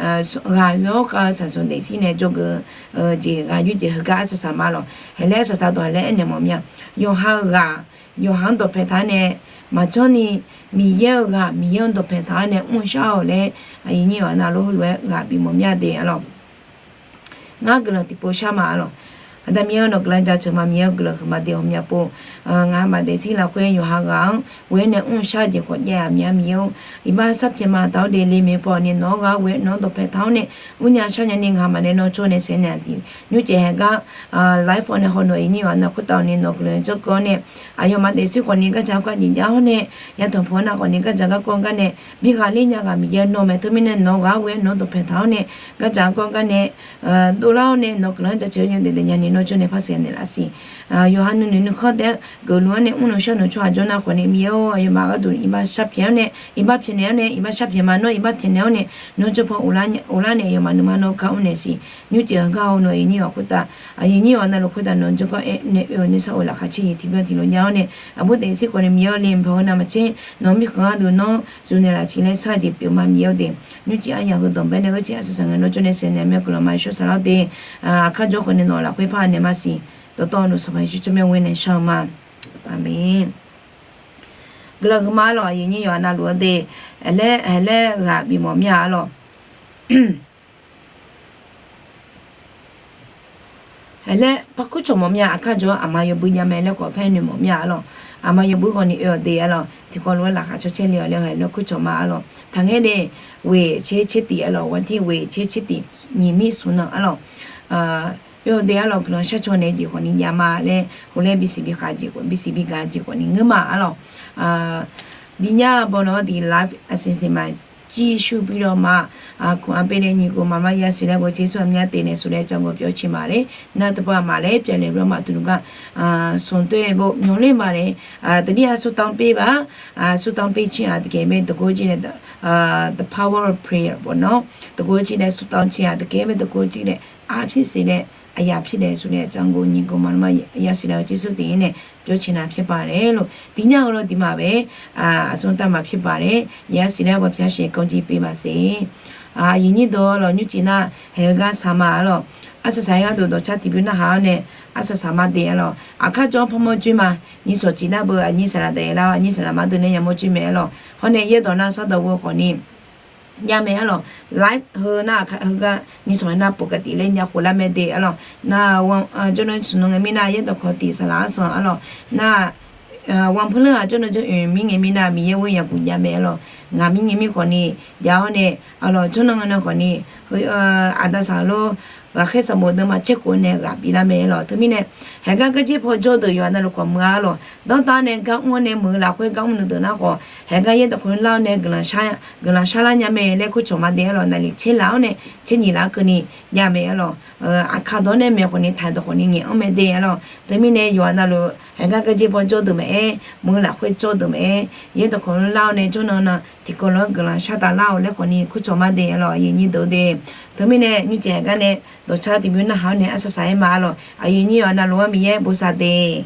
-eu ghaq zanr khav-eu สามสิบ daefzir nae jawrgeuf-eu jeq ghaq nymrcif heugar arsaq saq ma arlawq. Haeqlaer arsaq saq dawq haeqlaer aernaeq mawf mir-a. Yawqha-eu ghaq yawqha-anr dawqpae taq-awr nae maqjanr ni, Miqyaer-eu ghaq Miqyaer-anr dawqpae taq-awr nae mr-eu shar-awq laer aqyuif aqnyir yawqha navluf heulof-aer ghaq bif mawf mir-a de arlawq. Ngar guiqlanq tiqpov shar ma arlawq. Aqda Miqyaer-awr nawq guiqlanq jaceuq ma, Miqyaer-eu guiqlanq huiqma de hawmya pov. Ngaq-euq maq daefzir lafkhoer yawqha ghaq-anr ghoe-aer nae mr-eu shar-eu jeq khawf jav-a Miqyaer, Miqyaer-or, iqbax sharpyaeq ma taq-awr de le maeq paw ni nawq-anr ghaq ghoe-aer nawq-anr dawqpae taq-awr nae mrnya shar nyani ngaq maq nae nawr tsawr nae saef naeq-a tiq. Nymrcif haeq gar live-awr nae hawnoeq aqyuif aqnyir yawqha navluf khoertav-awq ni nawq guiqlanq jaceuq-awr nae aqyawfmaf daefzir khawfni gardzaq garkawv jeq jav-awr nae yatanq puq-awr nar khawfni gardzaq garkawv gar nae bi ghaqler nya ghaq Miqyaer nawr mae. Teumirnae nawq ghaq ghoe-aer nawq-anr dawqpae taq-awr nae gardzaq garkawv gar nae dovlar-awr nae nawq guiqlanq-anr jaceuq-awr nymr daef daef nyani nawr tsawr nae par saef naeqlaf siq. Yawqha nuinoeq nuikhanr taef-aer geufluf-awr nae mrnoeq sharnoeq tsawrhaq jawr nar khawfni Miqyaer-or, aqyawfmaf gharduq iqbax sharpyaeq-awr nae iqbax pyaeqnaeq-awr nae iqbax sharpyaeq ma nawr iqbax pyaeqnaeq-awr nae nawr jawrpaw uqlar nae aqyawfmaf nuima nawr gar mr naeq siq. Nymrcif haeq gar hawnoeq aqyuif aqnyir yawqha khoertav aqyuif aqnyir yawqha navluf khoertav nawq-anr jawrgar aer nae oe-eu nuisar of laqkhaq caer nyiq tiqbyan tiqlof jav-awr nae aqbur daefzir khawfni Miqyaer-or, le mq paw heu navmaqtser nawq-anr mirkhanq gharduq nawr zuqnaeq laf tiq laer shar-eu jeq pyeuf ma Miqyaer-or de. Nymrcif aryaq heu dawq bae nae gheurcif arsaq saq ngae nawr tsawr nae saef naeq mae guiqlanq ma Yeqsur saqlar-awr de. Aqkar jawr khawfni nawq lafkhoer par naeq ma siq. Dawqtawvluf Sanqpaq Yeqsur tsawrmyanr ghoer nae shar-eu ma. Aqmeq. Guiqlanq huiqma arlawq aqyuif aqnyir yawqha navluf-awr de. Haeqlaer haeqlaer ghaq bif mawf mir-a arlawq. Haeqlaer par kurcawq mawf mir-a. Aqkar jawr-awr aqma yawbui jav mae laer khawf par noeq mawf mir-a arlawq. Aqma yawbui khawfni oe-awq de arlawq. Tiqkawv lof-aer laqkhaq caw caer le-awq laer haeq laer kurcawq ma arlawq. Taqngaer de, ghoeq tser tser tiq arlawq, วันที่ ghoeq tser tser tiq nyiq mir smq nan arlawq. Oe-awq de arlawq, guiqlanq shar caw naeq jeq khawfni jav ma laer heulof-aer bisiq bikhaq jeq, bisiq biga jeq khawfni ngeur ma arlawq. Dinya baw nawr di live aqsiq siq ma 继续ပြီးတော့မှ ခုံအားပေးတဲ့ညီအစ်ကိုမောင်နှမ ရရှိတဲ့ ဘုရားကျေးဇူးအများတင်တယ်ဆိုတဲ့အကြောင်းကို ပြောချင်ပါတယ်။ နောက်တစ်ပတ်မှာလည်း ပြန်လည်ပြီးတော့မှ သူတို့က အာ ဆုံတွေ့ဖို့ မျှော်လင့်ပါတယ်။ အာ တနည်းအား ဆုတောင်းပေးပါ။ အာ ဆုတောင်းပေးခြင်းဟာ တကယ်ပဲ တန်ခိုးကြီးတဲ့ အာ the power of prayer ပေါ့နော်။ တန်ခိုးကြီးတဲ့ ဆုတောင်းခြင်းဟာ တကယ်ပဲ တန်ခိုးကြီးတဲ့ အားဖြစ်စေတဲ့ အရာဖြစ်တယ်ဆိုတဲ့အကြောင်းကို ညီအစ်ကိုမောင်နှမ ရရှိတဲ့ ဘုရားကျေးဇူးတင်ရင်းနဲ့ ပြောချင်တာဖြစ်ပါတယ်လို့ ဒီညကတော့ ဒီမှာပဲ အာ အဆုံးသတ်မှာဖြစ်ပါတယ်။ ရရှိတဲ့ ဘုရားရှင် ကောင်းချီးပေးပါစေ။ အာ အရင်နှစ်တော် အလော့ ညူကျင်နာ ဟဲဂါဆာမ အလော့ အဆဆာ ဟဲဂါတို့ ဒေါ်ချာ တီပြူ နဟါ နဲ့ အဆဆာမ တေ အလော့ အခါကြောင့် ဖမွန်ကျွေးမှာ ညီစော်ကျင်နာ ဘု အညီဆန္ဒ တအဲ လောက် အညီဆန္ဒ မ တု နဲ့ ရမွန်ကျွေးမယ် အလော့ ဟော နဲ့ ယဲ ဒေါ်နာ ဆါ တော် ဝ ခေါ် နေ ညမယ် အလော့ live ဟဲ နာ ဟဲဂါ ညီစော် နာ ပကတိ လၢ ည khof လ mae တေ အလော့ နာ ဝ ကျွန်တော် ကျွန်တော် ငယ် မီး နာ ယဲ တ ခေါ် တေ ဆလာ အဆန် အလော့ နာ ဝမ်ဖုလ အ ကျွန်တော် ကျွန် အ မီး ငယ် မီး နာ မီး ယဲ ဝ ယ ကူ ည မယ် အလော့ ငါ မီး ငယ် မီး ခေါ် နေ ယ ဟော နဲ့ အလော့ ကျွန်တော် ငါ နာ ခေါ် နေ အ အ ဒါ ဆာ လော ghaqkhaer sanqbof deuq ma caerkhof nae ghaq bif lar mae lawq. Teumirnae, haeqgar garjer paw jawr deuq yawqha navluf khawf muiq-a lawq. Danrtav nae gar mr-awr nae muiq-eu lafkhoer gar mr nuideuq nar khawf, haeqgar yaerdawq khawf lar-awr nae guiqlanq shar lar nya mae laer kurcawq ma de-a lawq. Naqliq tser laf-awr nae tser nyiq laf-eu keuvni jav mae-a lawq. Aqkaq dawq-awr nae maeq khawf ni taq dawq khawf ni ngaeq-anr mae de-a lawq. Teumirnae yawqha navluf haeqgar garjer paw jawr deuq maqaer, muiq-eu lafkhoer jawr deuq maqaer, yaerdawq khawf lar-awr nae jawrnan nan tiqkawv lof-anr guiqlanq shar taf lar-awq laer khawf ni kurcawq ma de-a lawq. Aqyuif nyir deuq de. Teumirnae nymrcif haeqgar nae dawqcar tiqbymr narhaq-awr nae arsaq saq-aer ma-a lawq. Aqyuif nyir-awq navluf-anr Miqyaer bosav de.